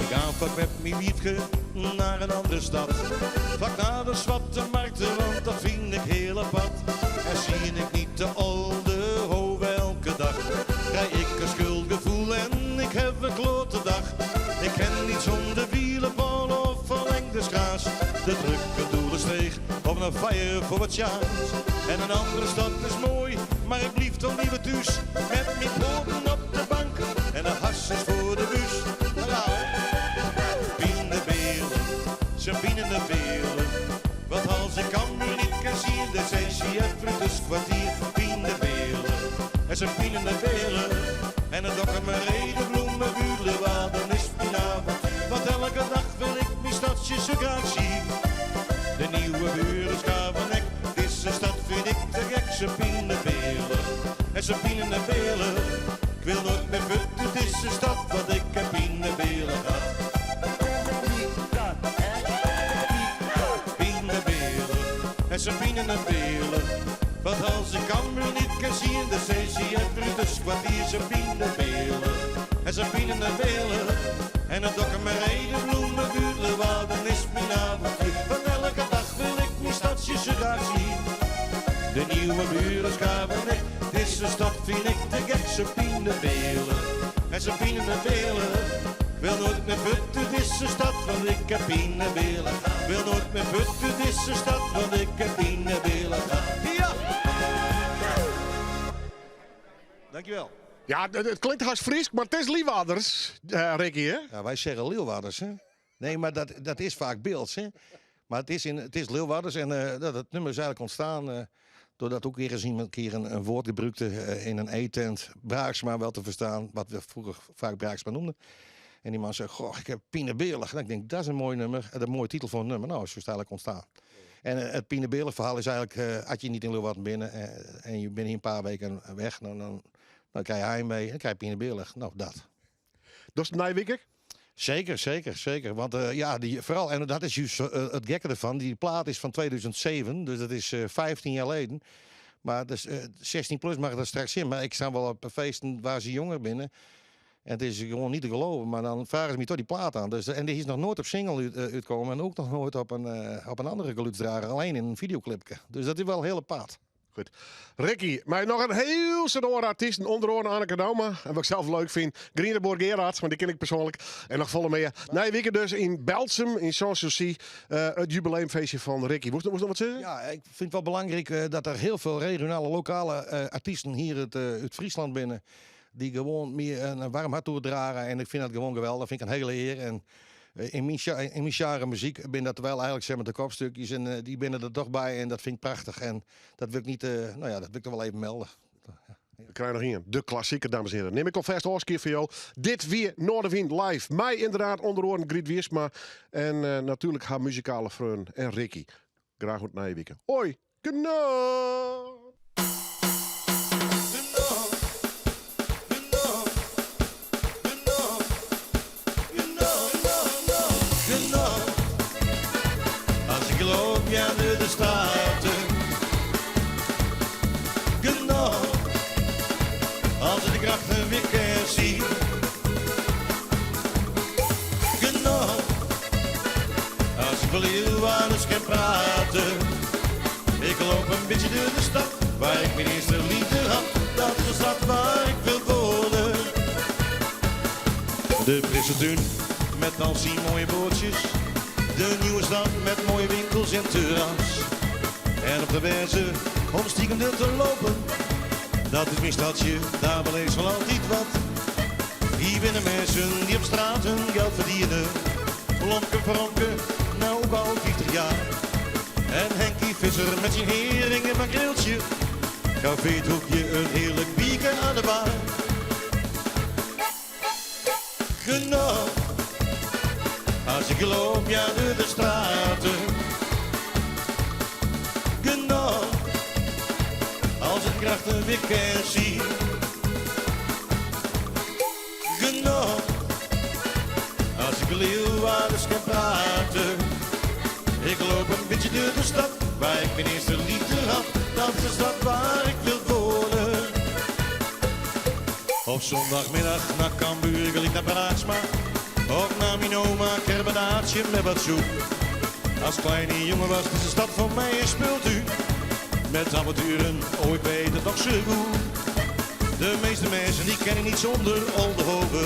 Ik ga vaak met mijn liefje naar een andere stad. Vaak naar de zwarte markten, want dat vind ik heel apart. En zie ik niet de oude ho elke dag. Krijg ik een schuldgevoel en ik heb een klote dag. Ik ken niet zonder wielenbal of verlengde schaars. De drukke doelen steeg of een fire voor het sjaars. En een andere stad is mooi, maar ik blief toch liever thuis. Met mijn poten op de bank en de hassers voor de bus. Daar gaan we. Pienenbelen, ze pienenbelen. Want als ik Cambuur niet kan zien, de CCF Brutus kwartier. Pienenbelen, en ze pienenbelen. En dan dokken mijn redenbloemen, buurlen, dan is mijn avond. Want elke dag wil ik mijn stadje zo graag zien. De nieuwe buren schaven nek, deze stad vind ik te gek. Ze pienenbelen, en ze pienenbelen. Ik wil nooit meer fut uit deze stad, want ik heb pienenbelen gehad. Pienenbelen, en ze pienenbelen. Want als ik Cambuur niet kan zien, de CCF Brutus kwartier, ze pienenbelen. En ze pienenbelen. En dan dokken mijn redenbloemen, buurlen, dan is mijn avondje. Want elke dag wil ik mijn stadje zo graag zien. De nieuwe buren schaven nek, deze stad vind ik te gek. Ze pienenbelen, en ze pienenbelen. Ik wil nooit meer fut uit deze stad, want ik heb pienenbelen. Ik wil nooit meer fut uit deze stad, want ik heb pienenbelen. Ja! Dankjewel. Ja, het klinkt haast Fries, maar het is Liewarders, Ricky, hè? Ja, wij zeggen Leeuwarders, hè? Nee, maar dat is vaak Bilts, hè? Maar het is Leeuwarders en het nummer is eigenlijk ontstaan doordat ook weer eens iemand een keer een woord gebruikte in een eettent. Braaksma wel te verstaan, wat we vroeger vaak Braaksma noemden. En die man zei, goh, ik heb Pienenbelig. En ik denk, dat is een mooi nummer, een mooie titel voor een nummer. Nou, zo is het eigenlijk ontstaan. En het Pienenbelig verhaal is eigenlijk, had je niet in Leeuwarden binnen en je bent hier een paar weken weg, dan krijg je heimwee en dan krijg je Pienenbelig. Nou, dat. Dat is Nijwikker? Zeker, zeker, zeker. Want ja, die, vooral, en dat is juist het gekke ervan, die plaat is van 2007, dus dat is 15 jaar geleden. Maar dus, 16 plus mag er straks in, maar ik sta wel op feesten waar ze jonger binnen. En het is gewoon niet te geloven, maar dan vragen ze me toch die plaat aan. Dus, en die is nog nooit op single uitgekomen en ook nog nooit op een andere geluidsdrager, alleen in een videoclipje. Dus dat is wel heel apart. Goed. Ricky, maar nog een heel soort artiesten, onder andere Anneke Douma. En wat ik zelf leuk vind, Greenenborg Gerards, want die ken ik persoonlijk. En nog volle meer. Nee, weekend dus in Beltsum, in Sanssouci, het jubileumfeestje van Ricky. Moest nog wat zeggen? Ja, ik vind het wel belangrijk dat er heel veel regionale, lokale artiesten hier uit Friesland binnen. Die gewoon meer een warm hart toedragen. En ik vind dat gewoon geweldig. Dat vind ik een hele eer. En in mijn genre muziek ben dat wel eigenlijk, zeg maar, de kopstukjes. En die binnen er toch bij. En dat vind ik prachtig. En dat wil ik niet, nou ja, dat wil ik toch wel even melden. We krijgen nog hier de klassieker, dames en heren. Neem ik alvast een keer voor jou. Dit weer Noardewyn live. Mij inderdaad onder oren Griet Wiersma. En natuurlijk haar muzikale freon en Ricky. Graag goed naar je weekend. Hoi, genoeg! Als ik loop, ja, door de straten. Genoeg. Als ik de krachten weer kan zien. Genoeg. Als ik wel heel anders kan praten. Ik loop een beetje door de stad waar ik mijn eerste liefde had. Dat is de stad waar ik wil wonen. De frisse tuin met al die mooie bootjes. De nieuwe stad met mooie winkels en terras. En op de wijze om stiekem door te lopen. Dat is mijn stadje, daar beleeft wel altijd wat. Hier binnen mensen die op straat hun geld verdienen. Lomke Vromke, nou ook al 50 jaar. En Henkie Visser met zijn hering en makreeltje. Café het Hoekje, een heerlijk bierke aan de bar. Genot, als ik loop ja door de straten. Genot, als ik krachten weer kan zien. Genot, als ik Leeuwarders kan praten. Ik loop een beetje door de stad waar ik mijn eerste liefde had. Dat is de stad waar ik wil wonen. Op zondagmiddag naar Cambuur, ik naar Braaksma. Of naar mijn oma, kerbenaatje met wat soep. Als kleine jongen was deze stad voor mij een speeltuin. Met avonturen, oh ik weet het nog zo goed. De meeste mensen die kennen niet zonder Oldehove.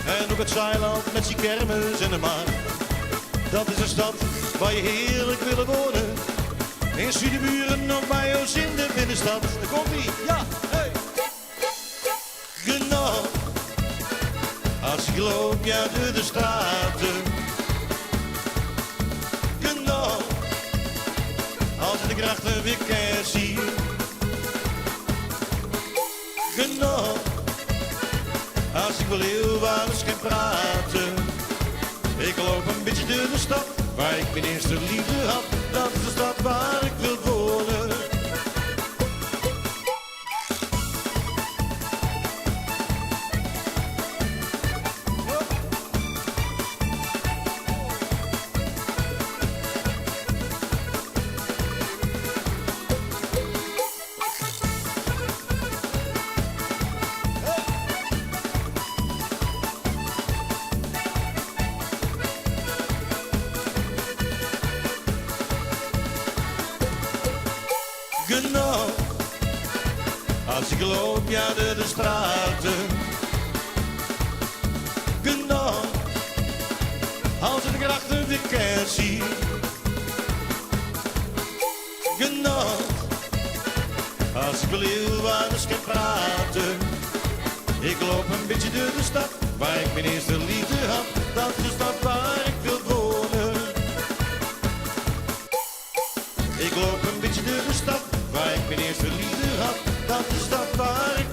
En ook het Zeiland met zijn kermis en de maan. Dat is een stad waar je heerlijk willen wonen. In Zuiderburen of bij ons in de binnenstad. Daar komt ie, ja, hey. Genot, als ik loop ja door de straten. Genot, als ik de grachten weer kan zien. Genot, als ik wel heel eens kan praten. Ik loop een beetje door de stad waar ik mijn eerste liefde had. Dat is de stad waar ik wil wonen. Genot, als ik loop ja door de straten. Genot, als ik de grachten weer kan zien. Genot, als ik wel heel eens kan praten. Ik loop een beetje door de stad waar ik mijn eerste liefde had. Dat is de stad waar ik wil wonen. Ik loop een beetje door de stad waar ik mijn eerste liefde had. Dat is de stad waar ik